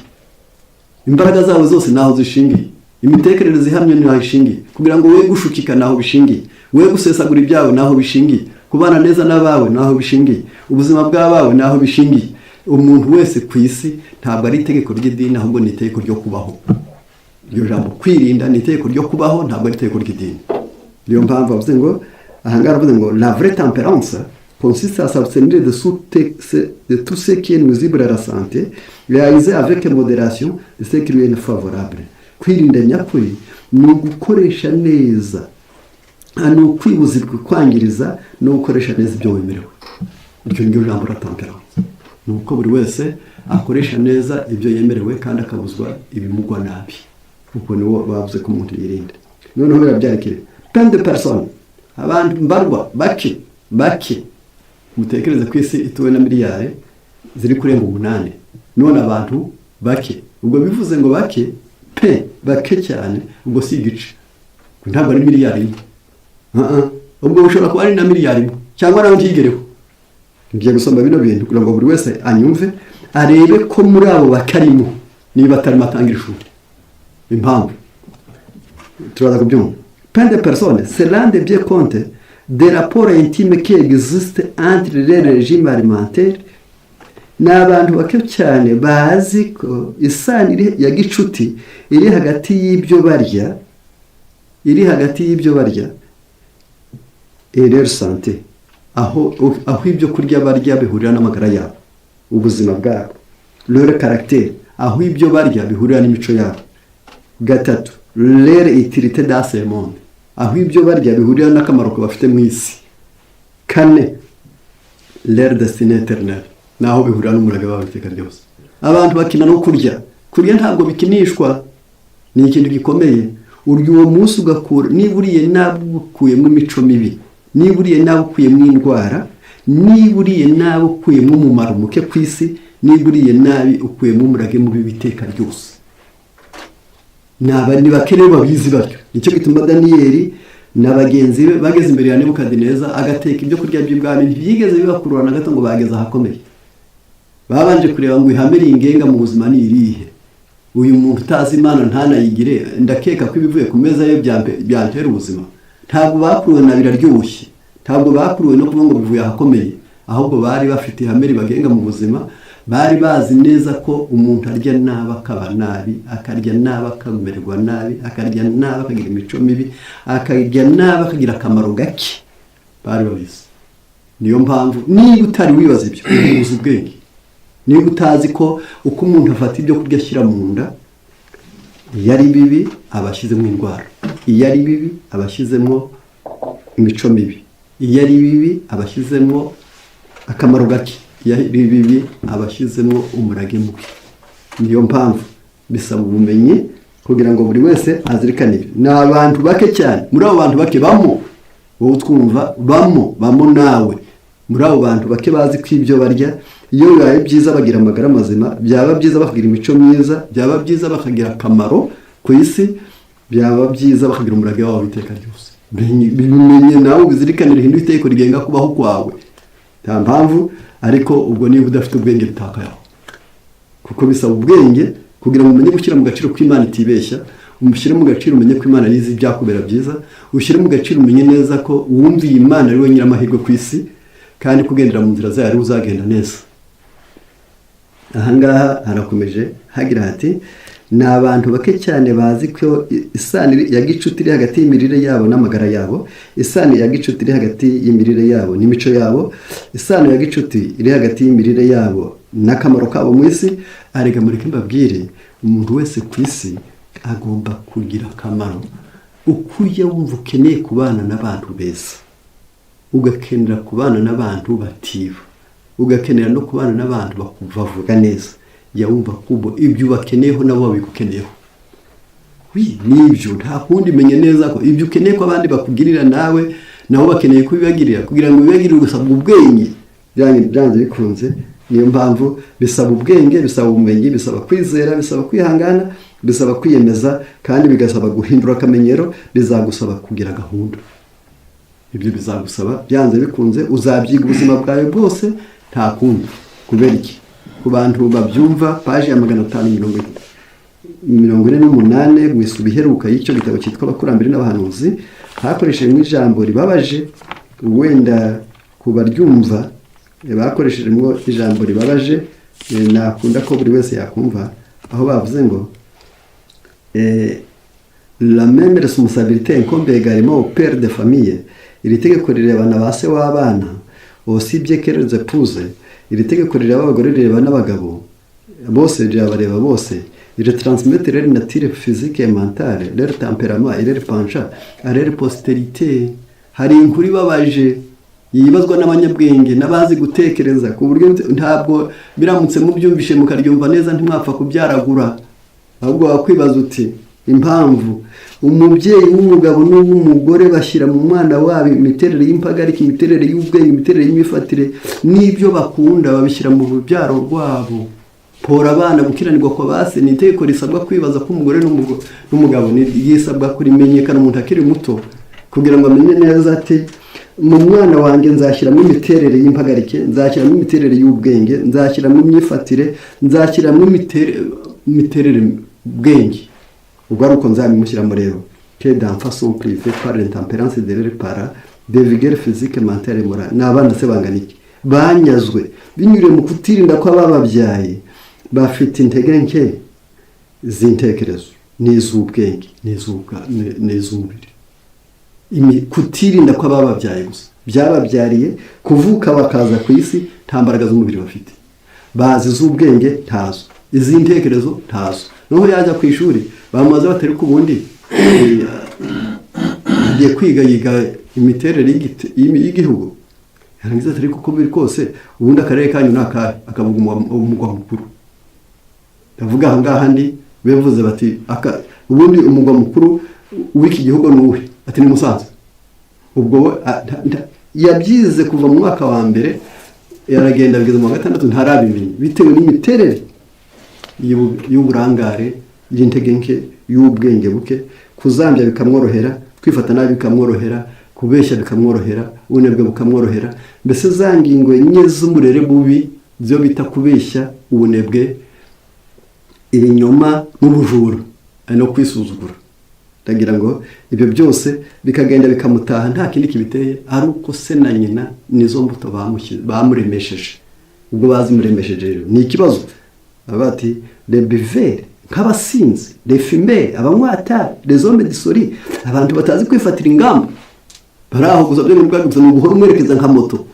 imbaraga zawe zose ntaho zishingiye. Imitekerereze ihamye niho ishingiye. Kugira ngo we gushukika, naho bishingiye. We gusesagura ibyawe, naho bishingiye. Kubana neza n'abawe, naho bishingiye. Ubuzima bw'abawe, naho bishingiye. Umuntu wese ku isi, ntabwo ari itegeko ry'idini, ahubwo ni itegeko ryo kubaho. Iryo jambo kwirinda ni itegeko ryo kubaho, ntabwo ari itegeko ry'idini. Niyo mpamvu bavuze ngo, ahangaha baravuze ngo: "La vraie tempérance consiste à s'abstenir de tout ce qui est nuisible à la santé et à user avec modération de ce qui lui est favorable." Kwirinda nyakuri ni ugukoresha neza, ni ukwibuza kwangiriza no gukoresha neza ibyo wemerewe. Iryo ni ryo jambo la tempérance, ni uko buri wese akoresha neza ibyo yemerewe kandi akabuzwa ibimugwa nabi. Ubwo niwo bavuze ko umuntu yirinda. Noneho birabyerekeye peu de personnes, abantu mbarwa, bake bake. Mutekereze ku isi ituwe na miliyari ziri kurenga 8, none abantu bake, ubwo bivuze ngo bake pe, bake cyane, ubwo si igice, ntabwo ari miliyari 1. Ubwo bushobora kuba ari na miliyari 1 cyangwa nawe ntigereho. Ngiye gusoma bino bintu kugira ngo buri wese anyumve, arebe ko muri abo bakarimo, niba atarimo atangira ishuri. Impamvu turaza kubyumva. Peu de personnes se rendent bien compte des rapports intimes qui existent entre les régimes alimentaires. Ni abantu bake cyane bazi ko isano ya gicuti iri hagati y'ibyo barya, iri hagati y'ibyo barya et leur santé, aho ibyo kurya barya bihurira n'amagara yabo, ubuzima bwabo, leur caractère, aho ibyo barya bihurira n'imico yabo. Gatatu, leur utilité dans ce monde, aho ibyo barya bihurira n'akamaro bafite mu isi. Kane, leur destinée éternelle, naho bihurira n'umurage wabo iteka ryose. Abantu bakina no kurya. Kurya ntabwo bikinishwa, ni ikintu gikomeye. Urya uwo munsi ugakura, niba uriye nabi ukuyemo imico mibi, niba uriye nabi ukuyemo indwara, niba uriye nabi ukuyemo umumaro muke ku isi, niba uriye nabi ukuyemo umurage mubi w'iteka ryose. Ni bake rero babizi batyo. Nicyo gituma Daniyeli na bagenzi be bageze imbere ya Nebukadineza, agateka ibyo kurya by'ibwami, ntibyigeze bibakurura na gato ngo bageze ahakomeye. Babanje kureba ngo ihame ringenga mu buzima ni irihe? Uyu muntu utazi Imana, ntanayigire, ndakeka ko ibivuye ku meza ye byantera ubuzima? Ntabwo bakuruwe na biraryoshye, ntabwo bakuruwe no kuvuga ngo bivuye ahakomeye, ahubwo bari bafite ihame ribagenga mu buzima. Bari bazi neza ko umuntu arya nabi akaba nabi, akarya nabi akamererwa nabi, akarya nabi akagira imico mibi, akarya nabi akagira akamaro gake. Bari babizi. Niyo mpamvu niba utari wibaza ibyo, ubuze ubwenge. Niba utazi ko uko umuntu afata ibyo kurya ashyira mu nda, iyo ari bibi aba ashyizemo indwara, iyo ari bibi aba ashyizemo imico mibi, iyo ari bibi aba ashyizemo akamaro gake, iyo ari bibi aba ashyizemo umurage mubi. Niyo mpamvu bisaba ubumenyi kugira ngo buri wese azirikane ibi. Ni abantu bake cyane. Muri abo bantu bake bamo wowe utwumva, bamo, bamo nawe muri abo bantu bake bazi ko ibyo barya, iyo bibaye byiza bagira amagara mazima, byaba byiza bakagira imico myiza, byaba byiza bakagira akamaro ku isi, byaba byiza bakagira umurage wabo iteka ryose. Bimenye nawe ubizirikanire, hindura itegeko rigenga kubaho kwawe. Nta mpamvu ariko ubwo niba udafite ubwenge, bitakayeho, kuko bisaba ubwenge kugira ngo umenye gushyira mu gaciro ko Imana itibeshya. Umushyire mu gaciro, umenye ko Imana yizi ibyakubera byiza. Ushyire mu gaciro, umenye neza ko wumviye Imana ari we nyiramahirwe ku isi, kandi kugendera mu nzira zayo ari we uzagenda neza. Ahangaha harakomeje hagira hati: "Ni abantu bake cyane bazi ko isano ya gicuti iri hagati y'imirire yabo n'amagara yabo, isano ya gicuti iri hagati y'imirire yabo n'imico yabo, isano ya gicuti iri hagati y'imirire yabo n'akamaro kabo mu isi." Arega mureke mbabwire, umuntu wese ku isi agomba kugira akamaro. Uko ujya wumva ukeneye kubana n'abantu beza, ugakenera kubana n'abantu batiba, ugakenera no kubana n'abantu bavuga neza, jya wumva ko ibyo ubakeneyeho nabo babigukeneyeho. Nibyo, nta kundi. Menye neza ko ibyo ukeneye ko abandi bakugirira, nawe nabo bakeneye kubibagirira. Kugira ngo ubibagirire usabwa ubwenge byanze bikunze. Niyo mpamvu bisaba ubwenge, bisaba ubumenyi, bisaba kwizera, bisaba kwihangana, bisaba kwiyemeza, kandi bigasaba guhindura akamenyero. Bizagusaba kugira gahunda. Ibyo bizagusaba byanze bikunze, uzabyiga ubuzima bwawe bwose, nta kundi. Kubera iki? Ku bantu babyumva, paji ya magana atanu mirongo 48 mu isubi iheruka y'icyo gitabo cyitwa Abakurambere n'Abahanuzi, hakoreshejwe ijambo ribabaje wenda ku baryumva. Bakoreshejemo ijambo ribabaje, nakunda ko buri wese yakumva, aho bavuze ngo "La même responsabilité incombe également au père de famille." Iri tegeko rirebana ba se w'abana, aussi bien que les épouses. Iri tegeko rireba abagore, rireba n'abagabo bose, rirabareba bose. Ils transmettent leur nature physique et mentale, leur tempérament et leur penchant à leur postérité. Hari inkuru ibabaje yibazwa n'abanyabwenge n'abazi gutekereza, ku buryo ntabwo biramutse mubyumvishe mukaryumva neza, ntimwapfa kubyaragura, ahubwo wakwibaza uti impamvu umubyeyi w'umugabo n'uw'umugore bashyira mu mwana wabo imiterere y'impagarike, imiterere y'ubwenge, imiterere y'imifatire n'ibyo bakunda, babishyira mu rubyaro rwabo. Pora abana gukiranirwa kwa base ni itegeko risabwa kwibaza ko umugore n'umugabo ryisabwa kurimenyekana umuntu akiri muto, kugira ngo amenye neza ati mu mwana wanjye nzashyiramo imiterere y'impagarike, nzashyiramo imiterere y'ubwenge, nzashyiramo imyifatire, nzashyiramo imiterere bwenge. Ubwo ari uko nzabimushyiramo rero. Que d'enfants sont privés par l'intempérance de leurs parents de vigueur physique, mentale et morale. Ni abana se bangana iki banyazwe binyuriye mu kutirinda kw'abababyaye? Bafite intege nke z'intekerezo n'iz'ubwenge n'iz'umubiri. Kutirinda kw'abababyaye gusa byababyariye kuvuka bakaza ku isi nta mbaraga z'umubiri bafite, bazi iz'ubwenge ntazo, iz'intekerezo ntazo. Noneho yajya ku ishuri, bamubaza batari ku bundi agiye kwiga, yiga imiterere y'igihugu, yarangiza atari kuko biri kose ubundi akarere kanyu ni akahe? Akavuga umugwa mukuru. Ndavuga aha ngaha ndi bivuze bati ubundi umugwa mukuru w'iki gihugu ni uwuhe? Ati ni Musanze. Ubwo we, yabyize kuva mu mwaka wa mbere, yaragenda bigeze mu wa gatandatu ntarabimenya, bitewe n'imiterere y'uburangare, y'intege nke, y'ubwenge buke. Kuzambya bikamworohera, kwifata nabi bikamworohera, kubeshya bikamworohera, ubunebwe bukamworohera. Mbese za ngingo enye z'uburere bubi, byo bita kubeshya, ubunebwe, ibinyoma n'ubujura no kwisuzugura. Ndagira ngo ibyo byose bikagenda bikamutaha, nta kindi kibiteye ari uko se na nyina nizo mbuto bamuremesheje. Ubwo bazimuremesheje rero ni ikibazo. Baba bati les buveurs, nk'abasinzi, les fumeurs, abanywa itabi, les hommes dissolus, abantu batazi kwifatira ingamba, bari aho gusa. Byo gusa ni uguhora umwerekeza nka moto.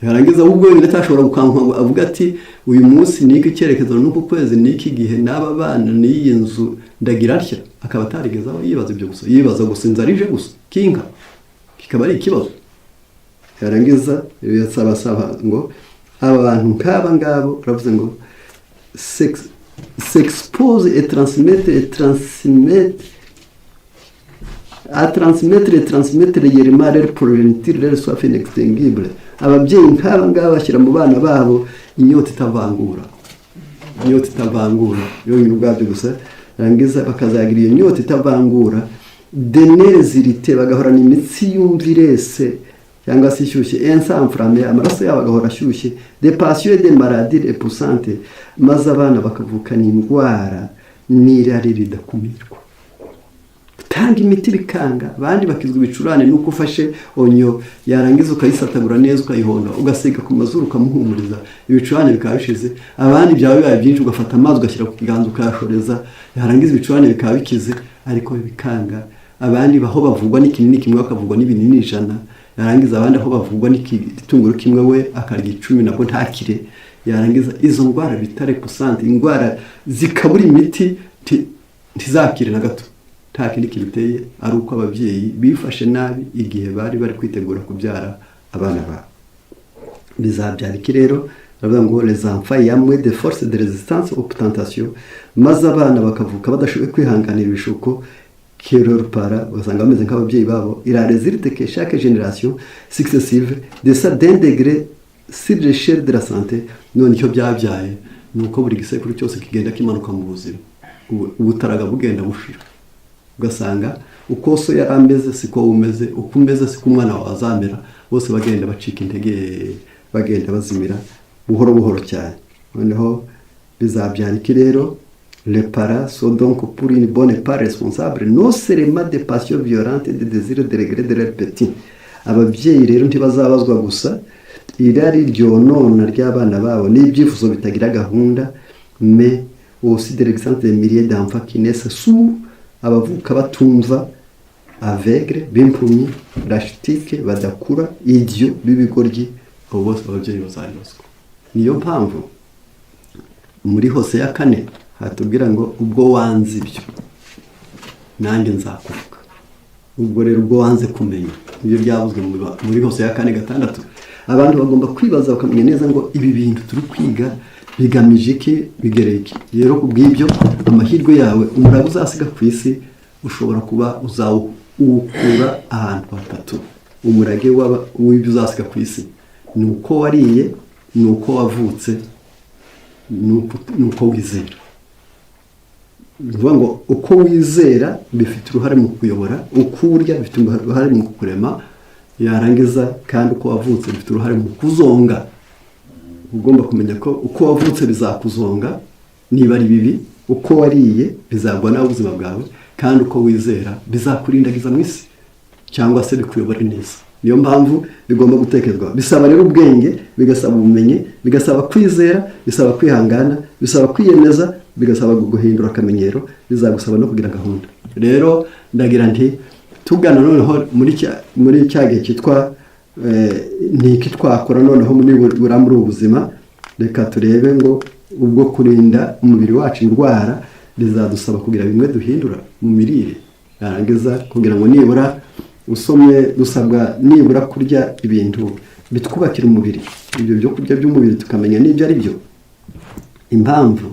Yarangiza ubwo wenyine atashobora gukanguka ngo avuge ati uyu munsi ni iki cyerekezo, n'uku kwezi ni iki gihe, n'aba bana n'iyi nzu ndagira atya, akaba atarigeze aba yibaza ibyo gusa, yibaza gusa inzara ije gusa kinka, kikaba ari ikibazo. Yarangiza saba ngo aba bantu nk'aba ngabo, baravuze ngo s'expose et transmettre à transmettre et transmettre régulièrement leur progéniture leur soif inextinguible. Ababyeyi nk'aba ngaba bashyira mu bana babo inyota itavangura, inyota itavangura yonyine ubwabyo gusa. Rangiza bakazagira iyo nyota itavangura, des nerfs irrités, bagahorana imitsi yumva irese cyangwa se ishyushye, s'enflamme, amaraso yabo agahora ashyushye, des passions, des maladies repoussantes, maze abana bakavukana indwara n'irari ridakumirwa. Gutanga imiti bikanga, abandi bakizwa ibicurane nuko ufashe oignon, yarangiza ukayisatagura neza, ukayihonda, ugasiga ku mazuru, ukamuhumuriza, ibicurane bikaba bishize. Abandi byaba bibaye byinshi, ugafata amazi ugashyira ku kiganza, ukayashoreza, yarangiza ibicurane bikaba bikize, ariko bikanga. Abandi aho bavugwa n'ikinini kimwe bakavugwa n'ibinini 100. Yarangiza abandi aho bavugwa n'igitunguru kimwe, we akarya 10, nabwo ntakire. Yarangiza izo ndwara bita repoussantes, indwara zikabura imiti, ntizakire na gato, nta kindi kibiteye ari uko ababyeyi bifashe nabi igihe bari bari kwitegura kubyara abana babo. Bizabyara iki rero? Baravuga ngo les enfants ayant moins de force de résistance aux tentations, maze abana bakavuka badashoboye kwihanganira ibishuko que leurs parents, ugasanga bameze nk'ababyeyi babo. Il en résulte que chaque génération successive descend d'un degré sur l'échelle de la santé. None icyo byabyaye ni uko buri gisekuru cyose kigenda kimanuka mu buzima, ubutaraga bugenda bushira, ugasanga uko so yari ameze siko umeze, uko umeze siko umwana wawe azamera. Bose bagenda bacika intege, bagenda bazimira buhoro buhoro cyane. Noneho bizabyara iki rero? Les parents sont donc pour une bonne part responsables non seulement des passions violentes et des désirs déréglés de leurs petits. Ababyeyi rero ntibazabazwa gusa irari ryonona ry'abana babo n'ibyifuzo bitagira gahunda, mais aussi de l'existence des milliers d'enfants qui naissent sourds, abavuka batumva, aveugles, b'impumyi, rachitiques, badakura, idiots, b'ibigoryi. Abo bose ababyeyi bazabibazwa. Niyo mpamvu muri Hoseya 4 hatubwira ngo: "Ubwo wanze ibyo, nanjye nzakuvuga." Ubwo rero ubwo wanze kumenya, nibyo byavuzwe muri Hoseya 4:6. Abantu bagomba kwibaza bakamenya neza ngo ibi bintu turi kwiga bigamije iki, bigereye iki? Rero ku bw'ibyo, amahirwe yawe, umurage uzasiga ku isi, ushobora kuba uzawukura ahantu hatatu. Umurage w'ibyo uzasiga ku isi ni uko wariye, ni uko wavutse, ni uko wizera. Ni ukuvuga ngo uko wizera bifite uruhare mu kuyobora, uko urya bifite uruhare mu kukurema, yarangiza kandi uko wavutse bifite uruhare mu kuzonga. Ugomba kumenya ko uko wavutse bizakuzonga niba ari bibi, uko wariye bizagwa nawe ubuzima bwawe, kandi uko wizera bizakurindagiza mu isi cyangwa se bikuyobora neza. Niyo mpamvu bigomba gutekerezwa. Bisaba rero ubwenge, bigasaba ubumenyi, bigasaba kwizera, bisaba kwihangana, bisaba kwiyemeza, bigasaba guhindura akamenyero, bizagusaba no kugira gahunda. Rero ndagira nti tugana noneho muri cya gihe cyitwa ni iki twakora noneho muri ubu buzima. Reka turebe ngo ubwo kurinda umubiri wacu indwara bizadusaba kugira bimwe duhindura mu mirire, yarangiza kugira ngo nibura usomye dusabwa nibura kurya ibintu bitwubakira umubiri, ibyo byo kurya by'umubiri tukamenya n'ibyo ari byo. Impamvu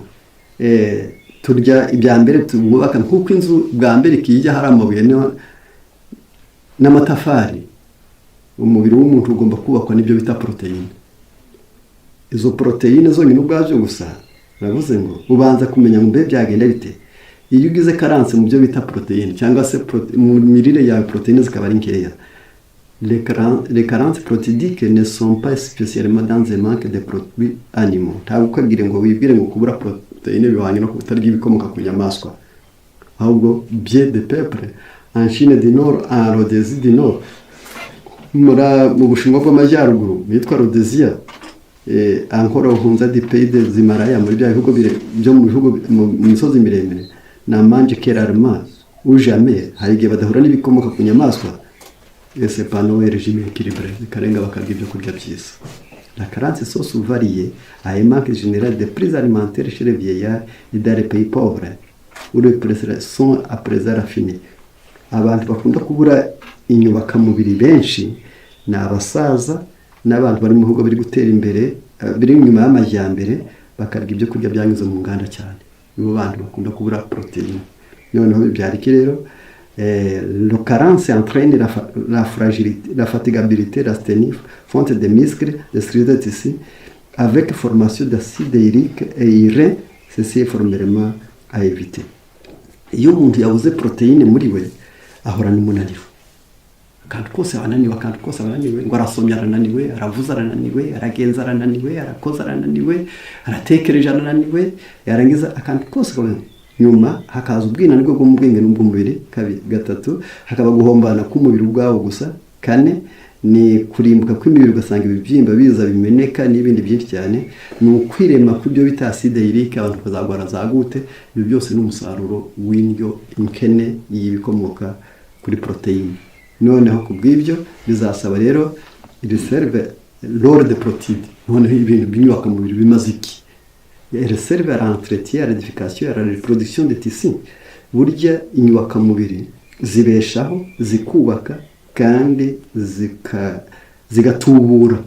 turya ibya mbere twubaka, nk'uko inzu bwa mbere ikijya hari amabuye n'amatafari, umubiri w'umuntu ugomba kubakwa n'ibyo bita poroteyine. Izo poroteyine zonyine ubwabyo gusa, baravuze ngo ubanza kumenya ngo mbe byagenda bite iyo ugize carence mu byo bita poroteyine, cyangwa se mu mirire yawe poroteyine zikaba ari nkeya. Les carences protidiques ne sont pas spécialement dans un manque de produits animaux. Ntabwo ukabwire ngo wibwire ngo kubura poroteyine bihwanye no kutarya ibikomoka ku nyamaswa. Ahubwo bien des peuples en Chine du Nord, en Rhodésie du Nord, mu Bushinwa bw'Amajyaruguru bitwa Rhodesia, encore Hunza du pays des Himalaya, muri bya bihugu byo mu bihugu mu misozi miremire, n'en mangent que rarement ou jamais, hari igihe badahura n'ibikomoka ku nyamaswa, cependant régime équilibré bikarenga bakarya ibyo kurya byiza. La carence sont souvent liée à un manque général de prise alimentaire chez les vieillards et dans les pays pauvres où les plats sont à présent raffinés. Abantu bakunda kubura inyubakamubiri benshi ni abasaza n'abantu bari mu bihugu biri gutera imbere, biri inyuma y'amajyambere, bakarya ibyo kurya byanyuze mu nganda cyane. Nibo bantu bakunda kubura poroteyine. Noneho bibyara iki rero? Le carence entraîne la fragilité, la fatigabilité, l'asthénie, fonte des muscles, des de tissus, avec formation d'acide urique et urée, ceci est formellement à éviter. Iyo umuntu yabuze poroteyine muri we, ahorana umunaniro, akantu kose ananiwe, akantu kose arananiwe, ngo arasomye arananiwe, aravuze arananiwe, aragenza arananiwe, arakoze arananiwe, aratekereje arananiwe, yarangiza akantu kose nyuma hakaza ubwinanirwe bwo mu bwenge n'ubw'umubiri. Kabiri, gatatu, hakaba guhombana k'umubiri ubwawo gusa. Kane ni kurimbuka kw'imibiri, ugasanga ibibyimba biza bimeneka n'ibindi byinshi cyane. Ni ukwirema kw'ibyo bita acide urique, abantu bakazarwara za goutte. Ibyo byose ni umusaruro w'indyo inkene y'ibikomoka kuri poroteyine. Noneho ku bw'ibyo bizasaba rero réserve rôle de protéines. Noneho ibintu by'inyubakamubiri bimaze iki? Réserve à l'entretien, à l'édification, à la reproduction des tissus. Burya inyubakamubiri zibeshaho, zikubaka kandi zigatubura.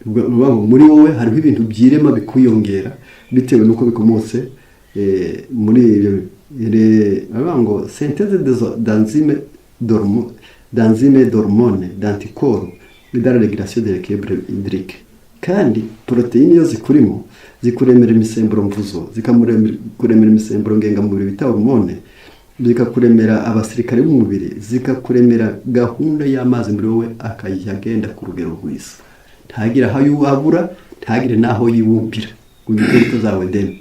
Muri wowe hariho ibintu byirema bikwiyongera bitewe n'uko bikomotse muri ibyo. Baravuga ngo synthèse d'enzyme, d'hormone, d'anticorps et dans la régulation de l'équilibre hydrique. Kandi poroteyine iyo zikurimo zikuremera imisemburo mvuzo, zikakuremera imisemburo ngengamubiri bita hormone, zikakuremera abasirikare b'umubiri, zikakuremera gahunda y'amazi muri wowe akajya agenda ku rugero rwiza, ntagire aho abura, ntagire n'aho yibumbira ngo ibyo bita za œdème.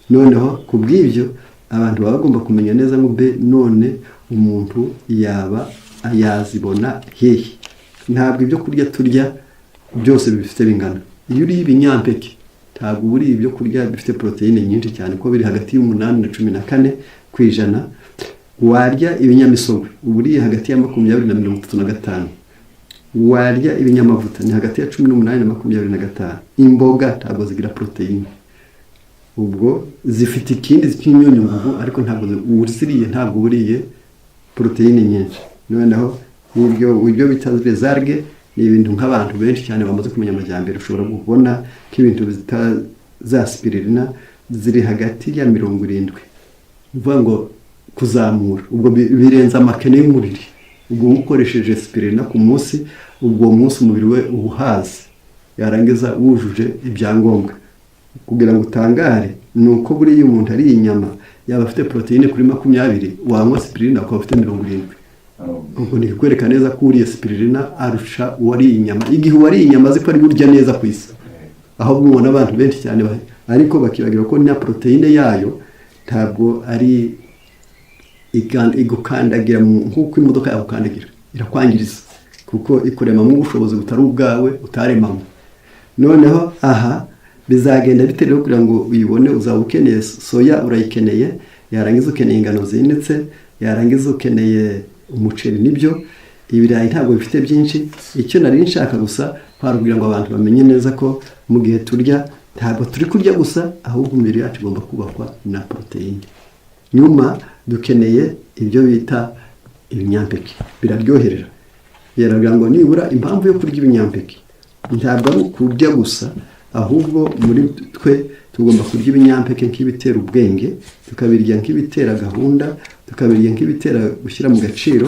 Noneho ku bw'ibyo, abantu baba bagomba kumenya neza ngo mbe none umuntu yaba yazibona hehe? Ntabwo ibyo kurya turya byose bifite bingana. Iyo uriye ibinyampeke, ntabwo uba uriye ibyo kurya bifite poroteyine nyinshi cyane, kuko biri hagati y'umunani na 14%. Warya ibinyamisogwe, uba uriye hagati ya 20 na 35. Warya ibinyamavuta, ni hagati ya 18 na 25. Imboga ntabwo zigira poroteyine, ubwo zifite ikindi cy'imyunyungugu, ariko ntabwo uziriye, ntabwo uba uriye poroteyine nyinshi. Noneho n'ibyo ibyo bita les algues ni ibintu nk'abantu benshi cyane bamaze kumenya amajyambere. Ushobora kubona nk'ibintu bita za spirulina ziri hagati ya 70, ni ukuvuga ngo kuzamura, ubwo birenze amakene y'umubiri. Ubwo ukoresheje spirulina ku munsi, ubwo uwo munsi umubiri we uba uhaze, yarangiza wujuje ibyangombwa. Kugira ngo utangare, ni uko buriya umuntu ariye inyama yaba afite poroteyine kuri 20, wanywa spirulina ukaba ufite 70. Ubwo ni kukwereka neza ko uriye spirulina arusha uwariye inyama, igihe uwariye inyama azi ko ari burya neza ku isi. Ahubwo ubona abantu benshi cyane ariko bakibagirwa ko na poroteyine yayo ntabwo ari igukandagira nk'uko imodoka yagukandagira, irakwangiriza kuko ikuremamo ubushobozi butari ubwawe, utaremamo. Noneho aha bizagenda bitewe, kugira ngo uyibone uzaba ukeneye soya, urayikeneye, yarangiza ukeneye ingano zinitse, yarangiza ukeneye umuceri, nibyo. Ibirayi ntabwo bifite byinshi. Icyo nari nshaka gusa kwari kugira ngo abantu bamenye neza ko mu gihe turya, ntabwo turi kurya gusa, ahubwo imibiri yacu igomba kubakwa na poroteyine. Nyuma dukeneye ibyo bita ibinyampeke, biraryoherera. Biragira ngo nibura impamvu yo kurya ibinyampeke ntabwo ari ukurya gusa, ahubwo muri twe tugomba kurya ibinyampeke nk'ibitera ubwenge, tukabirya nk'ibitera gahunda, tukabirya nk'ibitera gushyira mu gaciro,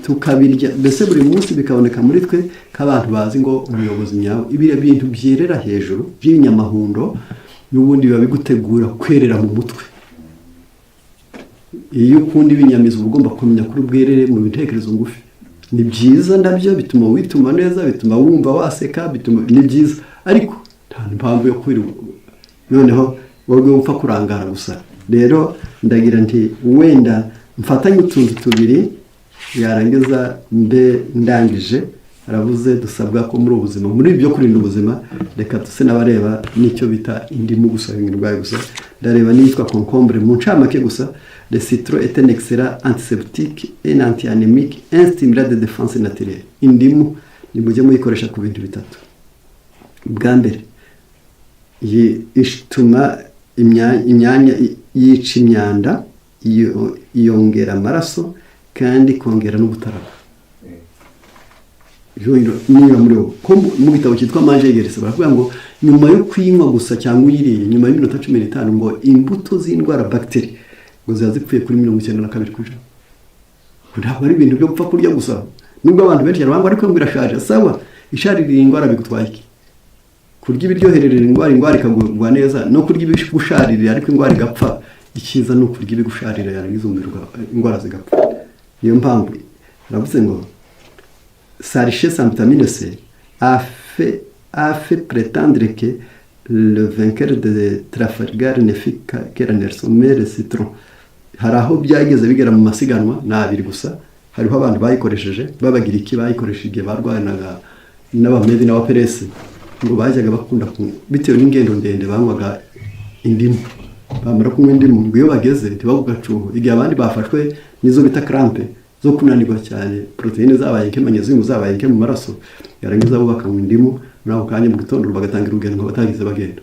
tukabirya mbese buri munsi bikaboneka muri twe nk'abantu bazi ngo umuyobozi nyawe. Ibiriya bintu byerera hejuru by'ibinyamahundo n'ubundi biba bigutegura kwerera mu mutwe. Iyo ukunda ibinyamizi, uba ugomba kumenya kuri bwerere mu bitekerezo ngufi. Ni byiza nabyo, bituma wituma neza, bituma wumva waseka, bituma ni byiza, ariko nta mpamvu yo kwirirwa noneho wowe upfa kurangara gusa. Rero ndagira nti wenda mfatanye utuntu tubiri, yarangiza mbe ndangije. Aravuze dusabwa ko muri ubu buzima, muri ibyo kurinda ubuzima, reka duse n'abareba n'icyo bita indimu gusa, indwaye gusa. Ndareba n'iyitwa concombre mu ncamake gusa. Le citron est un excellent antiseptique et anti-anémique, un stimulant de défense naturelle. Indimu nimujye muyikoresha ku bintu bitatu. Bwa mbere, iyi ituma imyanya yica imyanda, yongera amaraso kandi ikongera n'ubutaraga niba muri wo. Ko mu gitabo cyitwa Manger Guérisseur baravuga ngo nyuma yo kuyinywa gusa cyangwa uyiriye, nyuma y'iminota 15, ngo imbuto z'indwara, bagiteri, ngo ziba zipfuye kuri 92%. Ntabwo ari ibintu byo gupfa kurya gusa, nubwo abantu benshi cyane banga, ariko ngo irashaje. Sawa, ishaririye indwara bigutwaye iki? Kurya ibiryoherera indwara, indwara ikagugwa neza, no kurya ibigusharirira ariko indwara igapfa, icyiza ni ukurya ibigusharira, yarangiza umubiri indwara zigapfa. Niyo mpamvu baravuze ngo sa richesse en vitamine C a fait prétendre que le vainqueur de Trafalgar ne fut que Nelson mais le citron. Hari aho byageze bigera mu masiganwa, ni abiri gusa, hariho abantu bayikoresheje babagira iki, bayikoresheje igihe barwanaga n'Abamedi n'Abaperesi, ngo bajyaga bakunda kunywa bitewe n'ingendo ndende, banywaga indimu. Bamara kunywa indimu, ngo iyo bageze ntibagugacuho, igihe abandi bafashwe n'izo bita crampes zo kunanirwa cyane, poroteyine zabaye nke, magnésium zabaye nke mu maraso, yarangiza bo bakanywa indimu, muri ako kanya mu gitondo bagatangira urugendo ngo batagize bagenda.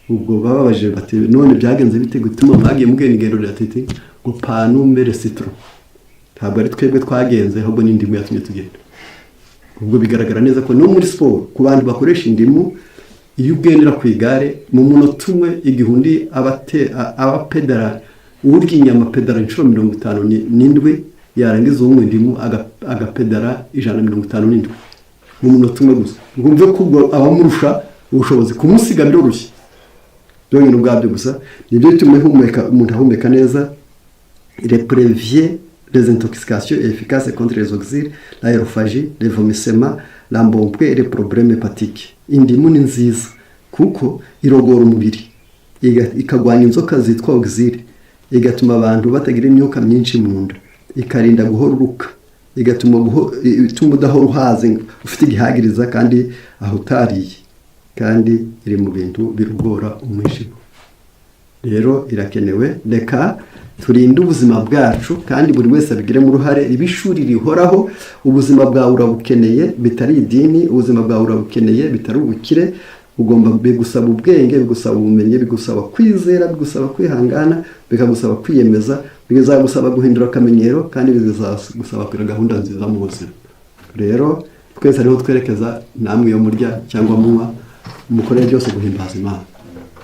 Ubwo bababajije bati: "None byagenze bite gutuma mwagiye mugenda ingendo?" Ati ngo: "Panumere citron, ntabwo ari twebwe twagenze, ahubwo n'indimu yatumye tugenda." Ubwo bigaragara neza ko no muri siporo, ku bantu bakoresha indimu, iyo ugendera ku igare, mu munota umwe, igihe undi aba pedara, urya inyama pedara inshuro 57, yarangiza uwunywa indimu agapedara 157 mu munota umwe gusa. Wumve ko ubwo abamurusha ubushobozi, kumusiga biroroshye byonyine ubwabyo gusa. Nibyo bituma ihumeka, umuntu ahumeka neza. Il prévient les intoxications et efficace contre les oxyres, l'aérophagie, les vomissements, l'embonpoint et les problèmes hépatiques. Indimu ni nziza kuko irogora umubiri. Ikagwanya inzoka zitwa oxyure, igatuma abantu batagira imyuka myinshi mu nda, ikarinda guhora uruka, igatuma ituma udahora uhaze, ufite igihagiriza kandi aho utariye, kandi iri mu bintu birugora umwijima. Rero irakenewe. Reka turinde ubuzima bwacu kandi buri wese abigiremo uruhare. Iba ishuri rihoraho. Ubuzima bwawe urabukeneye bitari idini, ubuzima bwawe urabukeneye bitari ubukire. Ugomba, bigusaba ubwenge, bigusaba ubumenyi, bigusaba kwizera, bigusaba kwihangana, bikagusaba kwiyemeza, bizagusaba guhindura akamenyero, kandi bizagusaba kugira gahunda nziza mu buzima. Rero twese ariho twerekeza. Namwe iyo murya cyangwa munywa, mukorere byose guhimbaza Imana,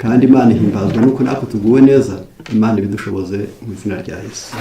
kandi Imana ihimbazwa nuko natwe tuguwe neza. Imana ibidushoboze mu izina rya Yesu.